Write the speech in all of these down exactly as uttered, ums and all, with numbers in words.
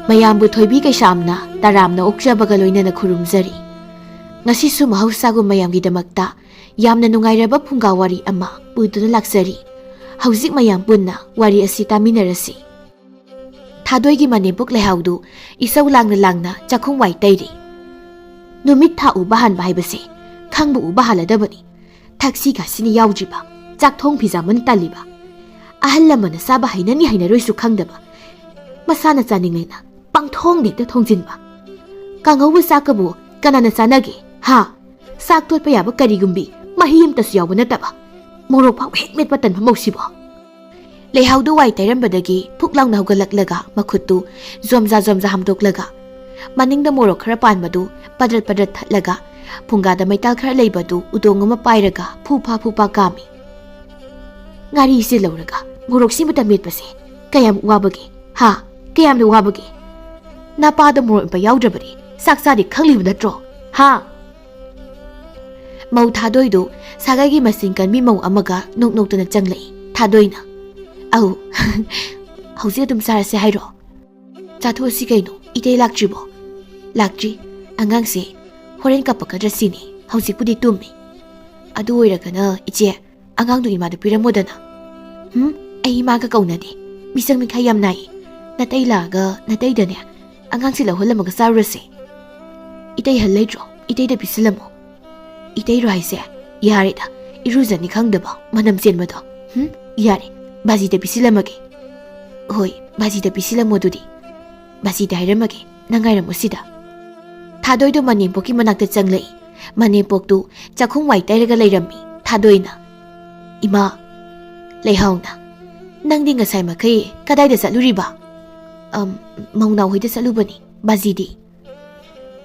ꯃꯌꯥꯝꯕꯨ ꯊꯣꯏꯕꯤ ꯀꯩꯁꯥꯝꯅ ꯇꯔꯥꯝꯅ ꯑꯣꯛꯆꯕꯒ ꯂꯣꯏꯅꯅ ꯈꯨꯔꯨꯝꯖꯔꯤ꯫ ꯉꯁꯤꯁꯨ ꯃꯍꯧꯁꯥꯒꯨꯝ ꯃꯌꯥꯝꯒꯤꯗꯃꯛꯇ ꯌꯥꯝꯅ ꯅꯨꯡꯉꯥꯏꯔꯕ ꯐꯨꯡꯒꯥ ꯋꯥꯔꯤ ꯑꯃ ꯄꯨꯗꯨꯅ ꯂꯥꯛꯆꯔꯤ꯫ ꯍꯧꯖꯤꯛ ꯃꯌꯥꯝ ꯄꯨꯟꯅ ꯋꯥꯔꯤ ꯑꯁꯤ ꯇꯥꯃꯤꯟꯅꯔꯁꯤ꯫ ꯊꯥꯗꯣꯏꯒꯤ ꯃꯅꯦꯝꯄꯣꯛ ꯂꯩꯍꯥꯎꯗꯨ ꯏꯁꯧ ꯂꯥꯡꯅ ꯂꯥꯡꯅ ꯆꯥꯛꯈꯨꯝ ꯋꯥꯏ ꯇꯩꯔꯤ꯫ ꯅꯨꯃꯤꯠ ꯊꯥ ꯎꯕ ꯍꯥꯟꯕ ꯍꯥꯏꯕꯁꯦ ꯈꯪꯕ ꯎꯕ ꯍꯥꯜꯂꯗꯕꯅꯤ꯫ ꯊꯛꯁꯤ ꯈꯥꯁꯤꯅ ꯌꯥꯎꯗ꯭ꯔꯤꯕ, ꯆꯥꯛ ꯊꯣꯡ ꯐꯤꯖꯥꯃꯅ ꯇꯜꯂꯤꯕ, ꯑꯍꯜ ꯂꯃꯟꯅ ꯆꯥꯕ ꯍꯩꯅꯅꯤ ꯍꯩꯅꯔꯣꯏꯁꯨ ꯈꯪꯗꯕ, ꯃꯁꯥꯅ ꯆꯥꯅꯤꯡꯂꯦꯅ ꯄꯪꯊꯣꯡꯗ ꯍꯦꯛꯇ ꯊꯣꯡꯖꯤꯟꯕ꯫ ꯀꯥꯡꯍꯧꯕ ꯆꯥꯛꯀꯕꯨ ꯀꯅꯥꯅ ꯆꯥꯅꯒꯦ? ꯍꯥ? ꯆꯥꯛ ꯇꯣꯠꯄ ꯌꯥꯕ ꯀꯔꯤꯒꯨꯝꯕꯤ ꯃꯍꯤ ꯑꯃꯇꯁꯨ ꯌꯥꯎꯕ ꯅꯠꯇꯕ, ꯃꯣꯔꯣꯛ ꯐꯥꯎ ꯍꯦꯛ ꯃꯦꯠꯄ ꯇꯟꯕ ꯃꯧꯁꯤꯕꯣ꯫ ꯂꯩꯍꯥꯎꯗꯨ ꯋꯥꯏ ꯇꯩꯔꯝꯕꯗꯒꯤ ꯐꯨꯛ ꯂꯥꯎꯅ ꯍꯧꯒꯠꯂꯛꯂꯒ ꯃꯈꯨꯠꯇꯨ ꯖꯣꯝꯖꯥ ꯖꯣꯝꯖꯥ ꯍꯥꯝꯗꯣꯛꯂꯒ, ꯃꯅꯤꯡꯗ ꯃꯣꯔꯣꯛ ꯈꯔ ꯄꯥꯟꯕꯗꯨ ꯄꯗ꯭ꯔꯠ ꯄꯗ꯭ꯔꯠ ꯊꯠꯂꯒ, ꯐꯨꯡꯒꯥꯗ ꯃꯩꯇꯥꯜ ꯈꯔ ꯂꯩꯕꯗꯨ ꯎꯗꯣꯡ ꯑꯃ ꯄꯥꯏꯔꯒ ꯐꯨ ꯐꯥ ꯐꯨ ꯐꯥ ꯀꯥꯝꯃꯤ꯫ ꯉꯥꯔꯤꯁꯦ ꯂꯧꯔꯒ ꯃꯣꯔꯣꯛꯁꯤꯃꯇ ꯃꯦꯠꯄꯁꯦ ꯀꯌꯥꯝ ꯋꯥꯕꯒꯦ? ꯍꯥ? ꯀꯌꯥꯝꯅ ꯋꯥꯕꯒꯦ? ꯅꯄꯥꯗ ꯃꯣꯔꯣꯛ ꯃꯦꯠꯄ ꯌꯥꯎꯗ꯭ꯔꯕꯗꯤ ꯆꯥꯛ ꯆꯥꯗꯦ ꯈꯪꯂꯤꯕ ꯅꯠꯇ꯭ꯔꯣ? ꯍꯥ? ꯃꯧ ꯊꯥꯗꯣꯏꯗꯨ ꯁꯥꯒꯩꯒꯤ ꯃꯆꯤꯟ ꯀꯟꯕꯤ ꯃꯧ ꯑꯃꯒ ꯅꯣꯛ ꯅꯣꯛꯇꯅ ꯆꯪꯂꯛꯏ꯫ ꯊꯥꯗꯣꯏꯅ, "ꯑꯧ, ꯍꯧꯖꯤꯛ ꯑꯗꯨꯝ ꯆꯥꯔꯁꯦ ꯍꯥꯏꯔꯣ? ꯆꯥꯊꯣꯛꯑꯁꯤ ꯀꯩꯅꯣ, ꯏꯇꯩ ꯂꯥꯛꯇ꯭ꯔꯤꯕꯣ?" "ꯂꯥꯛꯇ꯭ꯔꯤ꯫ ꯑꯉꯥꯡꯁꯦ ꯍꯣꯔꯦꯟ ꯀꯞꯄꯛꯀꯗ꯭ꯔꯥ ꯁꯤꯅꯤ, ꯍꯧꯖꯤꯛꯄꯨꯗꯤ ꯇꯨꯝꯃꯤ꯫ ꯑꯗꯨ ꯑꯣꯏꯔꯒꯅ ꯏꯆꯦ, ꯑꯉꯥꯡꯗꯨ ꯏꯃꯥꯗ ꯄꯤꯔꯝꯃꯣꯗꯅ꯫" "ꯍꯨꯝ, ꯑꯩ ꯏꯃꯥꯒ ꯀꯧꯅꯗꯦ꯫ ꯃꯤꯁꯪ ꯃꯤꯈꯥꯏ ꯌꯥꯝ ꯅꯥꯏ꯫ ꯅꯇꯩ ꯂꯥꯛꯑꯒ ꯅꯇꯩꯗꯅꯦ ꯑꯉꯥꯡꯁꯦ ꯂꯧꯍꯜꯂꯝꯃꯒ ꯆꯥꯔꯨꯔꯁꯦ꯫" "ꯏꯇꯩ ꯍꯜ ꯂꯩꯇ꯭ꯔꯣ? ꯏꯇꯩꯗ ꯄꯤꯁꯤꯜꯂꯝꯃꯣ꯫" "ꯏꯇꯩꯔꯣ ꯍꯥꯏꯁꯦ? ꯌꯥꯔꯦꯗ, ꯏꯔꯨꯖꯅꯤ ꯈꯪꯗꯕ, ꯃꯅꯝ ꯆꯦꯟꯕꯗꯣ꯫ ꯍꯨꯝ, ꯌꯥꯔꯦ, ꯕꯥꯖꯤꯗ ꯄꯤꯁꯤꯜꯂꯝꯃꯒꯦ꯫" "ꯍꯣꯏ, ꯕꯥꯖꯤꯗ ꯄꯤꯁꯤꯜꯂꯝꯃꯣ ꯑꯗꯨꯗꯤ꯫ ꯕꯥꯖꯤꯗ ꯍꯥꯏꯔꯝꯃꯒꯦ, ꯅꯪ ꯉꯥꯏꯔꯝꯃꯣ ꯁꯤꯗ꯫" ꯊꯥꯗꯣꯏꯗꯣ ꯃꯅꯦꯝꯄꯣꯛꯀꯤ ꯃꯅꯥꯛꯇ ꯆꯪꯂꯛꯏ꯫ ꯃꯅꯦꯝꯄꯣꯛꯇꯨ ꯆꯥꯛꯈꯨꯝ ꯋꯥꯏ ꯇꯩꯔꯒ ꯂꯩꯔꯝꯃꯤ꯫ ꯊꯥꯗꯣꯏꯅ, "ꯏꯃꯥ꯫" ꯂꯩꯍꯥꯎꯅ, "ꯅꯪꯗꯤ ꯉꯁꯥꯏ ꯃꯈꯩ ꯀꯗꯥꯏꯗ ꯆꯠꯂꯨꯔꯤꯕ?" "ꯑꯝ, ꯃꯧꯅꯥꯎ ꯍꯣꯏꯗ ꯆꯠꯂꯨꯕꯅꯤ꯫ ꯕꯥꯖꯤꯗꯤ?"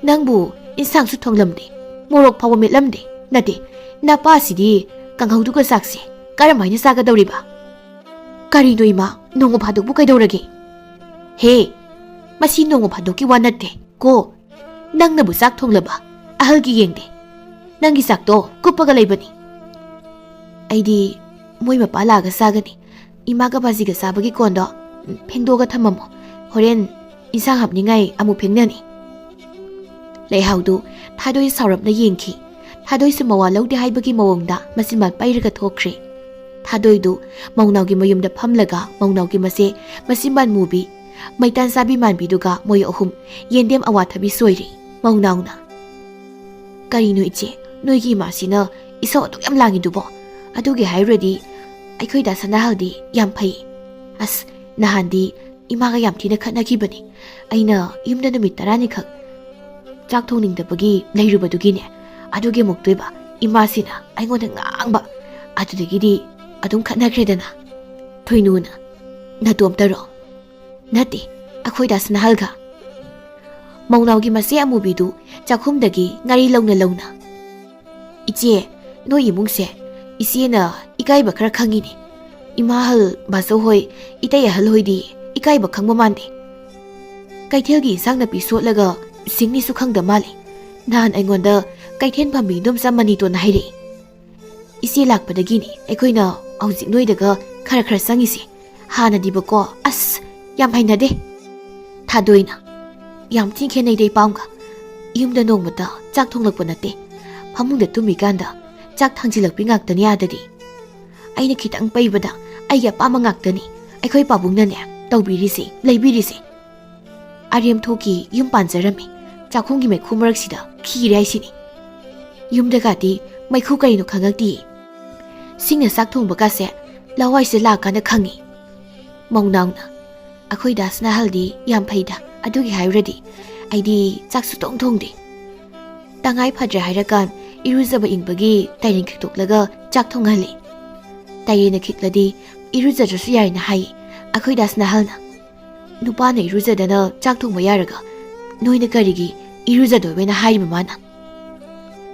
"ꯅꯪꯕꯨ ꯏꯟꯁꯥꯡꯁꯨ ꯊꯣꯡꯂꯝꯗꯦ, ꯃꯣꯔꯣꯛ ꯐꯥꯎꯕ ꯃꯦꯠꯂꯝꯗꯦ꯫ ꯅꯠꯇꯦ, ꯅꯄꯥꯁꯤꯗꯤ ꯀꯥꯡꯍꯧꯗꯨꯒ ꯆꯥꯛꯁꯦ ꯀꯔꯝꯍꯥꯏꯅ ꯆꯥꯒꯗꯧꯔꯤꯕ?" "ꯀꯔꯤꯅꯣ ꯏꯃꯥ, ꯅꯣꯡꯃ ꯐꯥꯗꯣꯛꯄꯨ ꯀꯩꯗꯧꯔꯒꯦ?" "ꯍꯦ, ꯃꯁꯤ ꯅꯣꯡꯃ ꯐꯥꯗꯣꯛꯀꯤ ꯋꯥ ꯅꯠꯇꯦ ꯀꯣ꯫ ꯅꯪꯅꯕꯨ ꯆꯥꯛ ꯊꯣꯡꯂꯕ? ꯑꯍꯜꯒꯤ ꯌꯦꯡꯗꯦ꯫ ꯅꯪꯒꯤ ꯆꯥꯛꯇꯣ ꯀꯨꯞꯄꯒ ꯂꯩꯕꯅꯤ꯫" "ꯑꯩꯗꯤ ꯃꯣꯏ ꯃꯄꯥ ꯂꯥꯛꯑꯒ ꯆꯥꯒꯅꯤ꯫ ꯏꯃꯥꯒ ꯕꯥꯖꯤꯒ ꯆꯥꯕꯒꯤ ꯀꯣꯟꯗꯣ ꯐꯦꯡꯗꯣꯛꯑꯒ ꯊꯝꯃꯝꯃꯣ꯫ ꯍꯣꯔꯦꯟ ꯏꯟꯁꯥꯡ ꯍꯥꯞꯅꯤꯡꯉꯥꯏ ꯑꯃꯨꯛ ꯐꯦꯡꯅꯅꯤ꯫ ꯂꯩꯍꯥꯎꯗꯨ ꯊꯥꯗꯣꯏ ꯁꯥꯎꯔꯞꯅ ꯌꯦꯡꯈꯤ꯫ ꯊꯥꯗꯣꯏꯁꯨ ꯃꯋꯥ ꯂꯧꯗꯦ ꯍꯥꯏꯕꯒꯤ ꯃꯑꯣꯡꯗ ꯃꯆꯤꯟꯕꯥꯜ ꯄꯩꯔꯒ ꯊꯣꯛꯈ꯭ꯔꯦ꯫ ꯊꯥꯗꯣꯏꯗꯨ ꯃꯧꯅꯥꯎꯒꯤ ꯃꯌꯨꯝꯗ ꯐꯝꯂꯒ ꯃꯧꯅꯥꯎꯒꯤ ꯃꯆꯦ ꯃꯆꯤꯟꯕꯥꯜ ꯃꯨꯕꯤ ꯃꯩꯇꯥꯟ ꯆꯥꯕꯤ ꯃꯥꯟꯕꯤꯗꯨꯒ ꯃꯣꯏ ꯑꯍꯨꯝ ꯌꯦꯟꯗꯦꯝ ꯑꯋꯥꯊꯕꯤ ꯁꯣꯏꯔꯤ꯫ ꯃꯧꯅꯥꯎꯅ, "ꯀꯔꯤꯅꯣ ꯏꯆꯦ, ꯅꯣꯏꯒꯤ ꯏꯃꯥꯁꯤꯅ ꯏꯁꯧ ꯑꯗꯨꯛ ꯌꯥꯝ ꯂꯥꯡꯉꯤꯗꯨꯕꯣ? ꯑꯗꯨꯒꯤ ꯍꯥꯏꯔꯨꯔꯗꯤ ꯑꯩꯈꯣꯏ ꯗꯥ ꯁꯅꯥꯍꯜꯗꯤ ꯌꯥꯝ ꯐꯩ꯫ ꯑꯁ, ꯅꯍꯥꯟꯗꯤ ꯏꯃꯥꯒ ꯌꯥꯝ ꯊꯤꯅ ꯈꯠꯅꯈꯤꯕꯅꯤ꯫ ꯑꯩꯅ ꯌꯨꯝꯗ ꯅꯨꯃꯤꯠ ꯇꯔꯥꯅꯤꯈꯛ ꯆꯥꯛ ꯊꯣꯡꯅꯤꯡꯗꯕꯒꯤ ꯂꯩꯔꯨꯕꯗꯨꯒꯤꯅꯦ꯫ ꯑꯗꯨꯒꯤ ꯑꯃꯨꯛꯇꯣꯏꯕ ꯏꯃꯥꯁꯤꯅ ꯑꯩꯉꯣꯟꯗ ꯉꯥꯡꯕ꯫ ꯑꯗꯨꯗꯒꯤꯗꯤ ꯑꯗꯨꯝ ꯈꯠꯅꯈ꯭ꯔꯦꯗꯅ꯫" ꯊꯣꯏꯅꯨꯅ, "ꯅꯇꯣꯝꯇꯔꯣ?" "ꯅꯠꯇꯦ, ꯑꯩꯈꯣꯏ ꯗꯥ ꯁꯅꯥꯍꯜꯒ꯫" ꯃꯧꯅꯥꯎꯒꯤ ꯃꯆꯦ ꯑꯃꯨꯕꯤꯗꯨ ꯆꯥꯛꯈꯨꯝꯗꯒꯤ ꯉꯥꯔꯤ ꯂꯧꯅ ꯂꯧꯅ, "ꯏꯆꯦ, ꯅꯣꯏ ꯏꯃꯨꯡꯁꯦ ꯏꯆꯦꯅ ꯏꯀꯥꯏꯕ ꯈꯔ ꯈꯪꯉꯤꯅꯦ꯫ ꯏꯃꯥ ꯑꯍꯜ, ꯕꯥꯆꯧ ꯍꯣꯏ, ꯏꯇꯩ ꯑꯍꯜ ꯍꯣꯏꯗꯤ ꯏꯀꯥꯏꯕ ꯈꯪꯕ ꯃꯥꯟꯗꯦ꯫ ꯀꯩꯊꯦꯜꯒꯤ ꯏꯟꯁꯥꯡ ꯅꯥꯄꯤ ꯁꯣꯠꯂꯒ ꯁꯤꯡꯅꯤꯁꯨ ꯈꯪꯗ ꯃꯥꯜꯂꯦ꯫ ꯅꯍꯥꯟ ꯑꯩꯉꯣꯟꯗ ꯀꯩꯊꯦꯜ ꯐꯝꯕꯤ ꯏꯗꯣꯝꯆꯥ ꯃꯅꯤꯇꯣꯟꯅ ꯍꯥꯏꯔꯛꯏ꯫ ꯏꯆꯦ ꯂꯥꯛꯄꯗꯒꯤꯅꯤ ꯑꯩꯈꯣꯏꯅ ꯍꯧꯖꯤꯛ ꯅꯣꯏꯗꯒ ꯈꯔ ꯈꯔ ꯆꯪꯉꯤꯁꯦ꯫ ꯍꯥꯟꯅꯗꯤꯕꯀꯣ, ꯑꯁ, ꯌꯥꯝ ꯍꯩꯅꯗꯦ꯫" ꯊꯥꯗꯣꯏꯅ, "ꯌꯥꯝ ꯊꯤ ꯈꯦꯠꯅꯩꯗ ꯏꯄꯥꯝꯒ꯫ ꯌꯨꯝꯗ ꯅꯣꯡꯃꯇ ꯆꯥꯛ ꯊꯣꯡꯂꯛꯄ ꯅꯠꯇꯦ꯫ ꯐꯃꯨꯡꯗ ꯇꯨꯝꯃꯤꯀꯥꯟꯗ ꯆꯥꯛ ꯊꯥꯡꯖꯤꯜꯂꯛꯄꯤ ꯉꯥꯛꯇꯅꯤ ꯑꯥꯗꯗꯤ꯫ ꯑꯩꯅ ꯈꯤꯇꯪ ꯄꯩꯕꯗ ꯑꯩꯒꯤ ꯑꯄꯥꯝꯕ ꯉꯥꯛꯇꯅꯤ ꯑꯩꯈꯣꯏ ꯄꯥꯕꯨꯡꯅꯅꯦ ꯇꯧꯕꯤꯔꯤꯁꯦ, ꯂꯩꯕꯤꯔꯤꯁꯦ꯫ ꯑꯔꯦꯝꯊꯣꯛꯀꯤ ꯌꯨꯝ ꯄꯥꯟꯖꯔꯝꯃꯤ꯫ ꯆꯥꯛꯈꯨꯝꯒꯤ ꯃꯩꯈꯨ ꯃꯔꯛꯁꯤꯗ ꯈꯤꯔꯦ ꯍꯥꯏꯁꯤꯅꯤ꯫ ꯌꯨꯝꯗꯒꯗꯤ ꯃꯩꯈꯨ ꯀꯔꯤꯅꯣ ꯈꯪꯉꯛꯇꯤꯌꯦ꯫ ꯁꯤꯡꯅ ꯆꯥꯛ ꯊꯣꯡꯕꯒꯁꯦ ꯂꯋꯥꯏꯁꯤꯗ ꯂꯥꯛꯑꯀꯥꯟꯗ ꯈꯪꯉꯤ꯫" ꯃꯧꯅꯥꯎꯅ, "ꯑꯩꯈꯣꯏ ꯗꯥ ꯁꯅꯥꯍꯜꯗꯤ ꯌꯥꯝ ꯐꯩꯗ, ꯑꯗꯨꯒꯤ ꯍꯥꯏꯔꯨꯔꯗꯤ꯫ ꯑꯩꯗꯤ ꯆꯥꯛ ꯁꯨꯊꯣꯡ ꯊꯣꯡꯗꯦ꯫ ꯇꯉꯥꯏ ꯐꯗ꯭ꯔꯦ ꯍꯥꯏꯔꯀꯥꯟ ꯏꯔꯨꯖꯕ ꯏꯪꯕꯒꯤ ꯇꯥꯏꯔꯦꯟ ꯈꯤꯛꯇꯣꯛꯂꯒ ꯆꯥꯛ ꯊꯣꯡꯍꯜꯂꯤ꯫ ꯇꯥꯏꯔꯦꯟꯅ ꯈꯤꯛꯂꯗꯤ ꯏꯔꯨꯖꯗ꯭ꯔꯁꯨ ꯌꯥꯏꯅ ꯍꯥꯏ ꯑꯩꯈꯣꯏ ꯗꯥ ꯁꯅꯥꯍꯜꯅ꯫ ꯅꯨꯄꯥꯅ ꯏꯔꯨꯖꯗꯅ ꯆꯥꯛ ꯊꯣꯡꯕ ꯌꯥꯔꯒ ꯅꯣꯏꯅ ꯀꯔꯤꯒꯤ ꯏꯔꯨꯖꯗꯣꯏꯕꯅ ꯍꯥꯏꯔꯤꯕ ꯃꯥꯅ?"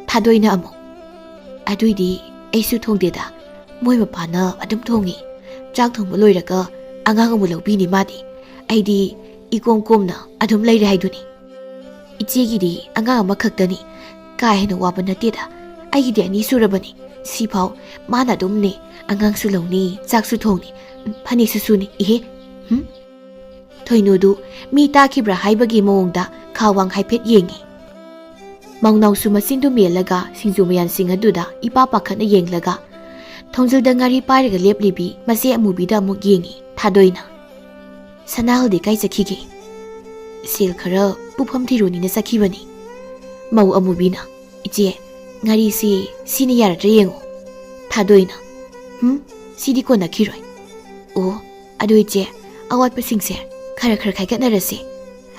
ꯊꯥꯗꯣꯏꯅ ꯑꯃꯨꯛ, "ꯑꯗꯨꯏꯗꯤ ꯑꯩꯁꯨ ꯊꯣꯡꯗꯦꯗ, ꯃꯣꯏ ꯃꯄꯥꯅ ꯑꯗꯨꯝ ꯊꯣꯡꯉꯤ꯫ ꯆꯥꯛ ꯊꯣꯡꯕ ꯂꯣꯏꯔꯒ ꯑꯉꯥꯡ ꯑꯃꯨꯛ ꯂꯧꯕꯤꯅꯤ ꯃꯥꯗꯤ꯫ ꯑꯩꯗꯤ ꯏꯀꯣꯝ ꯀꯣꯝꯅ ꯑꯗꯨꯝ ꯂꯩꯔꯦ ꯍꯥꯏꯗꯨꯅꯤ꯫ ꯏꯆꯦꯒꯤꯗꯤ ꯑꯉꯥꯡ ꯑꯃꯈꯛꯇꯅꯤ, ꯀꯥ ꯍꯦꯟꯅ ꯋꯥꯕ ꯅꯠꯇꯦꯗ꯫ ꯑꯩꯒꯤꯗꯤ ꯑꯅꯤ ꯁꯨꯔꯕꯅꯤ꯫ ꯁꯤꯐꯥꯎ ꯃꯥꯅ ꯑꯗꯨꯝꯅꯦ, ꯑꯉꯥꯡꯁꯨ ꯂꯧꯅꯤ, ꯆꯥꯛꯁꯨ ꯊꯣꯡꯅꯤ, ꯐꯅꯦꯛꯁꯨ ꯁꯨꯅꯤ꯫ ꯏꯍꯦ, ꯍꯨꯝ?" ꯊꯣꯏꯅꯨꯗꯨ ꯃꯤ ꯇꯥꯈꯤꯕ꯭ꯔꯥ ꯍꯥꯏꯕꯒꯤ ꯃꯑꯣꯡꯗ ꯈꯥ ꯋꯥꯡ ꯍꯥꯏꯐꯦꯠ ꯌꯦꯡꯉꯤ꯫ ꯃꯧꯅꯥꯎꯁꯨ ꯃꯆꯤꯟꯗꯨ ꯃꯦꯜꯂꯒ ꯁꯤꯡꯖꯨ ꯃꯌꯥꯟꯁꯤꯡ ꯑꯗꯨꯗ ꯏꯄꯥ ꯄꯥꯈꯠꯅ ꯌꯦꯡꯂꯒ ꯊꯣꯡꯖꯤꯜꯗ ꯉꯥꯔꯤ ꯄꯥꯏꯔꯒ ꯂꯦꯞꯂꯤꯕꯤ ꯃꯆꯦ ꯑꯃꯨꯕꯤꯗ ꯑꯃꯨꯛ ꯌꯦꯡꯉꯤ꯫ ꯊꯥꯗꯣꯏꯅ, "ꯁꯅꯥꯍꯜꯗꯤ ꯀꯥꯏ ꯆꯠꯈꯤꯒꯦ?" "ꯁꯦꯜ ꯈꯔ ꯄꯨꯐꯝ ꯊꯤꯔꯨꯅꯤꯅ ꯆꯠꯈꯤꯕꯅꯤ꯫" ꯃꯧ ꯑꯃꯨꯕꯤꯅ, "ꯏꯆꯦ, ꯉꯥꯔꯤꯁꯤ ꯁꯤꯅ ꯌꯥꯔꯗ꯭ꯔꯥ ꯌꯦꯡꯉꯨ꯫" ꯊꯥꯗꯣꯏꯅ, "ꯍꯨꯝ, ꯁꯤꯗꯤ ꯀꯣꯟꯅꯈꯤꯔꯣꯏ꯫" "ꯑꯣ, ꯑꯗꯨ ꯏꯆꯦ, ꯑꯋꯥꯠꯄꯁꯤꯡꯁꯦ ꯈꯔ ꯈꯔ ꯈꯥꯏꯒꯠꯅꯔꯁꯦ,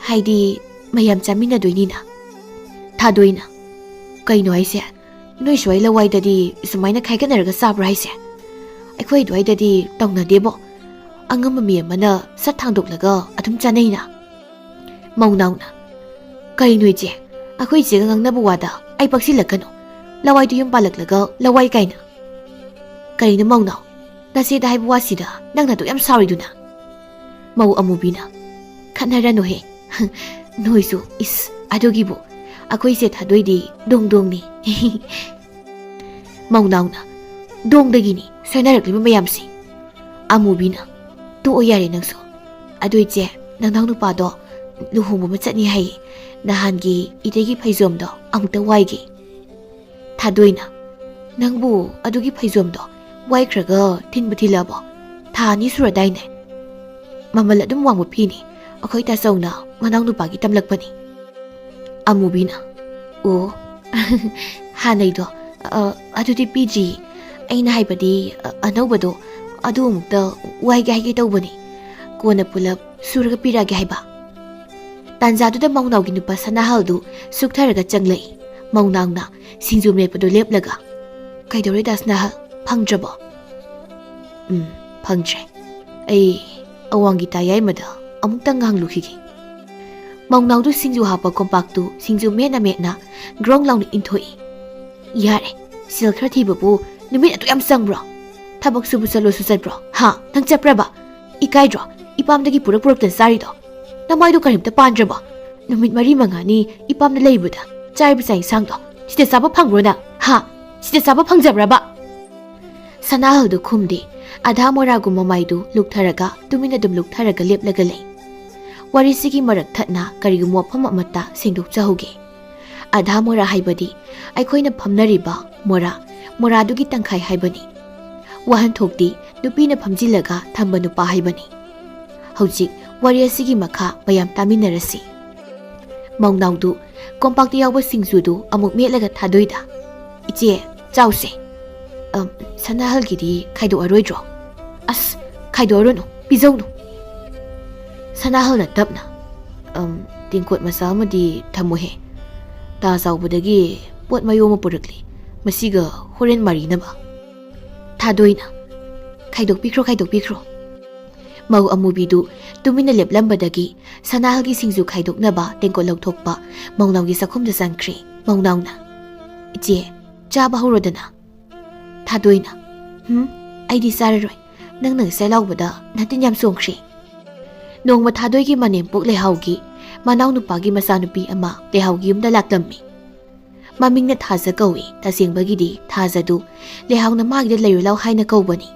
ꯍꯥꯏꯗꯤ ꯃꯌꯥꯝ ꯆꯥꯃꯤꯟꯅꯗꯣꯏꯅꯤꯅ꯫" ꯊꯥꯗꯣꯏꯅ, "ꯀꯩꯅꯣ ꯍꯥꯏꯁꯦ? ꯅꯣꯏ ꯁ꯭ꯋꯥꯏ ꯂꯋꯥꯏꯗꯗꯤ ꯁꯨꯃꯥꯏꯅ ꯈꯥꯏꯒꯠꯅꯔꯒ ꯆꯥꯕ꯭ꯔꯥ ꯍꯥꯏꯁꯦ? ꯑꯩꯈꯣꯏ ꯑꯗꯨꯋꯥꯏꯗꯗꯤ ꯇꯧꯅꯗꯦꯕꯣ꯫ ꯑꯉꯝꯕ ꯃꯤ ꯑꯃꯅ ꯁꯠ ꯊꯥꯡꯗꯣꯛꯂꯒ ꯑꯗꯨꯝ ꯆꯥꯅꯩꯅ꯫" ꯃꯧꯅꯥꯎꯅ, "ꯀꯩꯅꯣ ꯏꯆꯦ, ꯑꯩꯈꯣꯏ ꯏꯆꯦꯒ ꯉꯥꯡꯅꯕ ꯋꯥꯗ ꯑꯩ ꯄꯛꯁꯤꯜꯂꯛꯀꯅꯨ꯫ ꯂꯋꯥꯏꯗꯨ ꯌꯨꯝ ꯄꯥꯜꯂꯛꯂꯒ ꯂꯋꯥꯏ ꯀꯥꯏꯅ꯫ ꯀꯩꯅꯣ ꯃꯧꯅꯥꯎ, ꯅꯆꯦꯗ ꯍꯥꯏꯕ ꯋꯥꯁꯤꯗ ꯅꯪꯅ ꯑꯗꯨꯛ ꯌꯥꯝ ꯁꯥꯎꯔꯤꯗꯨꯅ?" ꯃꯧ ꯑꯃꯨꯕꯤꯅ, "ꯈꯠꯅꯔꯅꯨꯍꯦ꯫ ꯅꯣꯏꯁꯨ, ꯏꯁ, ꯑꯗꯨꯒꯤꯕꯨ ꯑꯩꯈꯣꯏꯁꯦ ꯊꯥꯗꯣꯏꯗꯤ ꯗꯣꯡ ꯗꯣꯡꯅꯤ꯫" ꯃꯧꯅꯥꯎꯅ, "ꯗꯣꯡꯗꯒꯤꯅꯤ ꯁꯣꯏꯅꯔꯛꯂꯤꯕ ꯃꯌꯥꯝꯁꯤ꯫" ꯑꯃꯨꯕꯤꯅ, "ꯇꯣꯛꯑꯣ ꯌꯥꯔꯦ ꯅꯪꯁꯨ꯫ ꯑꯗꯨ ꯏꯆꯦ, ꯅꯅꯥꯎ ꯅꯨꯄꯥꯗꯣ ꯂꯨꯍꯣꯡꯕ ꯑꯃ ꯆꯠꯅꯤ ꯍꯥꯏꯌꯦ꯫ ꯅꯍꯥꯟꯒꯤ ꯏꯇꯩꯒꯤ ꯐꯩꯖꯣꯝꯗꯣ ꯑꯃꯨꯛꯇ ꯋꯥꯏꯒꯦ꯫" ꯊꯥꯗꯣꯏꯅ, "ꯅꯪꯕꯨ ꯑꯗꯨꯒꯤ ꯐꯩꯖꯣꯝꯗꯣ ꯋꯥꯏꯈ꯭ꯔꯒ ꯊꯤꯟꯕ ꯊꯤꯜꯂꯛꯑꯕꯣ? ꯊꯥ ꯑꯅꯤ ꯁꯨꯔꯗꯥꯏꯅꯦ? ꯃꯃꯜ ꯑꯗꯨꯝ ꯋꯥꯡꯕ ꯐꯤꯅꯤ꯫ ꯑꯩꯈꯣꯏ ꯇꯥꯆꯧꯅ ꯃꯅꯥꯎ ꯅꯨꯄꯥꯒꯤ ꯇꯝꯂꯛꯄꯅꯤ꯫" ꯑꯃꯨꯕꯤꯅ, "ꯑꯣ, ꯍꯥꯟꯅꯩꯗꯣ, ꯑ, ꯑꯗꯨꯗꯤ ꯄꯤꯗ꯭ꯔꯤ꯫ ꯑꯩꯅ ꯍꯥꯏꯕꯗꯤ, ꯑ, ꯑꯅꯧꯕꯗꯣ, ꯑꯗꯨ ꯑꯃꯨꯛꯇ ꯋꯥꯏꯒꯦ ꯍꯥꯏꯒꯦ ꯇꯧꯕꯅꯤ꯫ ꯀꯣꯟꯅ ꯄꯨꯂꯞ ꯁꯨꯔꯒ ꯄꯤꯔꯛꯑꯒꯦ ꯍꯥꯏꯕ꯫" ꯇꯥꯟꯖꯥꯗꯨꯗ ꯃꯧꯅꯥꯎꯒꯤ ꯅꯨꯄꯥ ꯁꯅꯥꯍꯜꯗꯨ ꯁꯨꯛꯊꯔꯒ ꯆꯪꯂꯛꯏ꯫ ꯃꯧꯅꯥꯎꯅ ꯁꯤꯡꯖꯨ ꯃꯦꯠꯄꯗꯨ ꯂꯦꯞꯂꯒ, "ꯀꯩꯗꯧꯔꯦ ꯗꯥ ꯁꯅꯥꯍꯜ, ꯐꯪꯗ꯭ꯔꯕꯣ?" "ꯎꯝ, ꯐꯪꯗ꯭ꯔꯦ꯫ ꯑꯩ ꯑꯋꯥꯡꯒꯤ ꯇꯥꯌꯥꯏꯃꯗ ꯑꯃꯨꯛꯇꯪ ꯉꯥꯡꯂꯨꯈꯤꯒꯦ꯫" ꯃꯧꯅꯥꯎꯗꯨ ꯁꯤꯡꯖꯨ ꯍꯥꯞꯄ ꯀꯣꯝꯄꯥꯛꯇꯨ ꯁꯤꯡꯖꯨ ꯃꯦꯠꯅ ꯃꯦꯠꯅ ꯒ꯭ꯔꯣꯡ ꯂꯥꯎꯅ ꯏꯟꯊꯣꯛꯏ꯫ "ꯌꯥꯔꯦ, ꯁꯦꯜ ꯈꯔ ꯊꯤꯕꯕꯨ ꯅꯨꯃꯤꯠ ꯑꯗꯨꯛ ꯌꯥꯝ ꯆꯪꯕ꯭ꯔꯣ? ꯊꯕꯛ ꯁꯨꯕ ꯆꯠꯂꯣꯁꯨ ꯆꯠꯄ꯭ꯔꯣ? ꯍꯥ? ꯅꯪ ꯆꯠꯄ꯭ꯔꯕ? ꯏꯀꯥꯏꯗ꯭ꯔꯣ? ꯏꯄꯥꯝꯗꯒꯤ ꯄꯨꯔꯛ ꯄꯨꯔꯛꯇꯅ ꯆꯥꯔꯤꯗꯣ? ꯅꯃꯥꯏꯗꯣ ꯀꯔꯤꯝꯇ ꯄꯥꯟꯗ꯭ꯔꯕꯣ? ꯅꯨꯃꯤꯠ ꯃꯔꯤ ꯃꯉꯥꯅꯤ ꯏꯄꯥꯝꯗ ꯂꯩꯕꯗ ꯆꯥꯔꯤꯕ ꯆꯥꯛ ꯏꯟꯁꯥꯡꯗꯣ ꯁꯤꯗ ꯆꯥꯕ ꯐꯪꯕ꯭ꯔꯣ ꯅꯪ? ꯍꯥ? ꯁꯤꯗ ꯆꯥꯕ ꯐꯪꯖꯕ꯭ꯔꯕ?" ꯁꯅꯥꯍꯜꯗꯨ ꯈꯨꯝꯗꯦ꯫ ꯑꯙꯥ ꯃꯣꯔꯥꯒꯨꯝꯕ ꯃꯥꯏꯗꯨ ꯂꯨꯛꯊꯔꯒ ꯇꯨꯃꯤꯟꯅ ꯑꯗꯨꯝ ꯂꯨꯛꯊꯔꯒ ꯂꯦꯞꯂꯒ ꯂꯩ꯫ ꯋꯥꯔꯤꯁꯤꯒꯤ ꯃꯔꯛ ꯊꯠꯅ ꯀꯔꯤꯒꯨꯝꯕ ꯋꯥꯐꯝ ꯑꯃꯠꯇ ꯁꯦꯡꯗꯣꯛꯆꯍꯧꯒꯦ꯫ ꯑꯥꯙꯥ ꯃꯣꯔꯥ ꯍꯥꯏꯕꯗꯤ ꯑꯩꯈꯣꯏꯅ ꯐꯝꯅꯔꯤꯕ ꯃꯣꯔꯥ, ꯃꯣꯔꯥꯗꯨꯒꯤ ꯇꯪꯈꯥꯏ ꯍꯥꯏꯕꯅꯤ꯫ ꯋꯥꯍꯟꯊꯣꯛꯇꯤ ꯅꯨꯄꯤꯅ ꯐꯝꯖꯤꯜꯂꯒ ꯊꯝꯕ ꯅꯨꯄꯥ ꯍꯥꯏꯕꯅꯤ꯫ ꯍꯧꯖꯤꯛ ꯋꯥꯔꯤ ꯑꯁꯤꯒꯤ ꯃꯈꯥ ꯃꯌꯥꯝ ꯇꯥꯃꯤꯟꯅꯔꯁꯤ꯫ ꯃꯧꯅꯥꯎꯗꯨ ꯀꯣꯝꯄꯥꯛꯇ ꯌꯥꯎꯕ ꯁꯤꯡꯖꯨꯗꯨ ꯑꯃꯨꯛ ꯃꯦꯠꯂꯒ ꯊꯥꯗꯣꯏꯗ, "ꯏꯆꯦ, ꯆꯥꯎꯁꯦ꯫ ꯑꯝ, ꯁꯅꯥꯍꯜꯒꯤꯗꯤ ꯈꯥꯏꯗꯣꯛꯑꯔꯣꯏꯗ꯭ꯔꯣ?" "ꯑꯁ, ꯈꯥꯏꯗꯣꯛꯑꯔꯨꯅꯨ, ꯄꯤꯖꯧꯅꯨ꯫" ꯁꯅꯥꯍꯜꯅ ꯇꯞꯅ, "ꯑꯝ, ꯇꯦꯡꯀꯣꯠ ꯃꯆꯥ ꯑꯃꯗꯤ ꯊꯝꯃꯨꯍꯦ꯫ ꯇꯥ ꯆꯥꯎꯕꯗꯒꯤ ꯄꯣꯠ ꯃꯌꯣꯝ ꯑꯃ ꯄꯨꯔꯛꯂꯤ꯫ ꯃꯁꯤꯒ ꯍꯣꯔꯦꯟ ꯃꯥꯔꯤꯅꯕ꯫" ꯊꯥꯗꯣꯏꯅ, "ꯈꯥꯏꯗꯣꯛꯄꯤꯈ꯭ꯔꯣ, ꯈꯥꯏꯗꯣꯛꯄꯤꯈ꯭ꯔꯣ꯫" ꯃꯧ ꯑꯃꯨꯕꯤꯗꯨ ꯇꯨꯃꯤꯟꯅ ꯂꯦꯞꯂꯝꯕꯗꯒꯤ ꯁꯅꯥꯍꯜꯒꯤ ꯁꯤꯡꯖꯨ ꯈꯥꯏꯗꯣꯛꯅꯕ ꯇꯦꯡꯀꯣꯠ ꯂꯧꯊꯣꯛꯄ ꯃꯧꯅꯥꯎꯒꯤ ꯆꯥꯛꯈꯨꯝꯗ ꯆꯪꯈ꯭ꯔꯦ꯫ ꯃꯧꯅꯥꯎꯅ, "ꯏꯆꯦ, ꯆꯥꯕ ꯍꯧꯔꯣꯗꯅ꯫" ꯊꯥꯗꯣꯏꯅ, "ꯍꯨꯝ, ꯑꯩꯗꯤ ꯆꯥꯔꯔꯣꯏ꯫ ꯅꯪꯅ ꯉꯁꯥꯏ ꯂꯥꯎꯕꯗ ꯅꯇꯤꯟ ꯌꯥꯝ ꯆꯣꯡꯈ꯭ꯔꯦ꯫" ꯅꯣꯡꯃ ꯊꯥꯗꯣꯏꯒꯤ ꯃꯅꯦꯝꯄꯣꯛ ꯂꯩꯍꯥꯎꯒꯤ ꯃꯅꯥꯎꯅꯨꯄꯥꯒꯤ ꯃꯆꯥꯅꯨꯄꯤ ꯑꯃ ꯂꯩꯍꯥꯎꯒꯤ ꯌꯨꯝꯗ ꯂꯥꯛꯂꯝꯃꯤ꯫ ꯃꯃꯤꯡꯅ ꯊꯥꯖ ꯀꯧꯏ, ꯇꯁꯦꯡꯕꯒꯤꯗꯤ ꯊꯥꯖꯗꯨ ꯂꯩꯍꯥꯎꯅ ꯃꯥꯒꯤꯗ ꯂꯩꯔꯨ ꯂꯥꯎ ꯍꯥꯏꯅ ꯀꯧꯕꯅꯤ꯫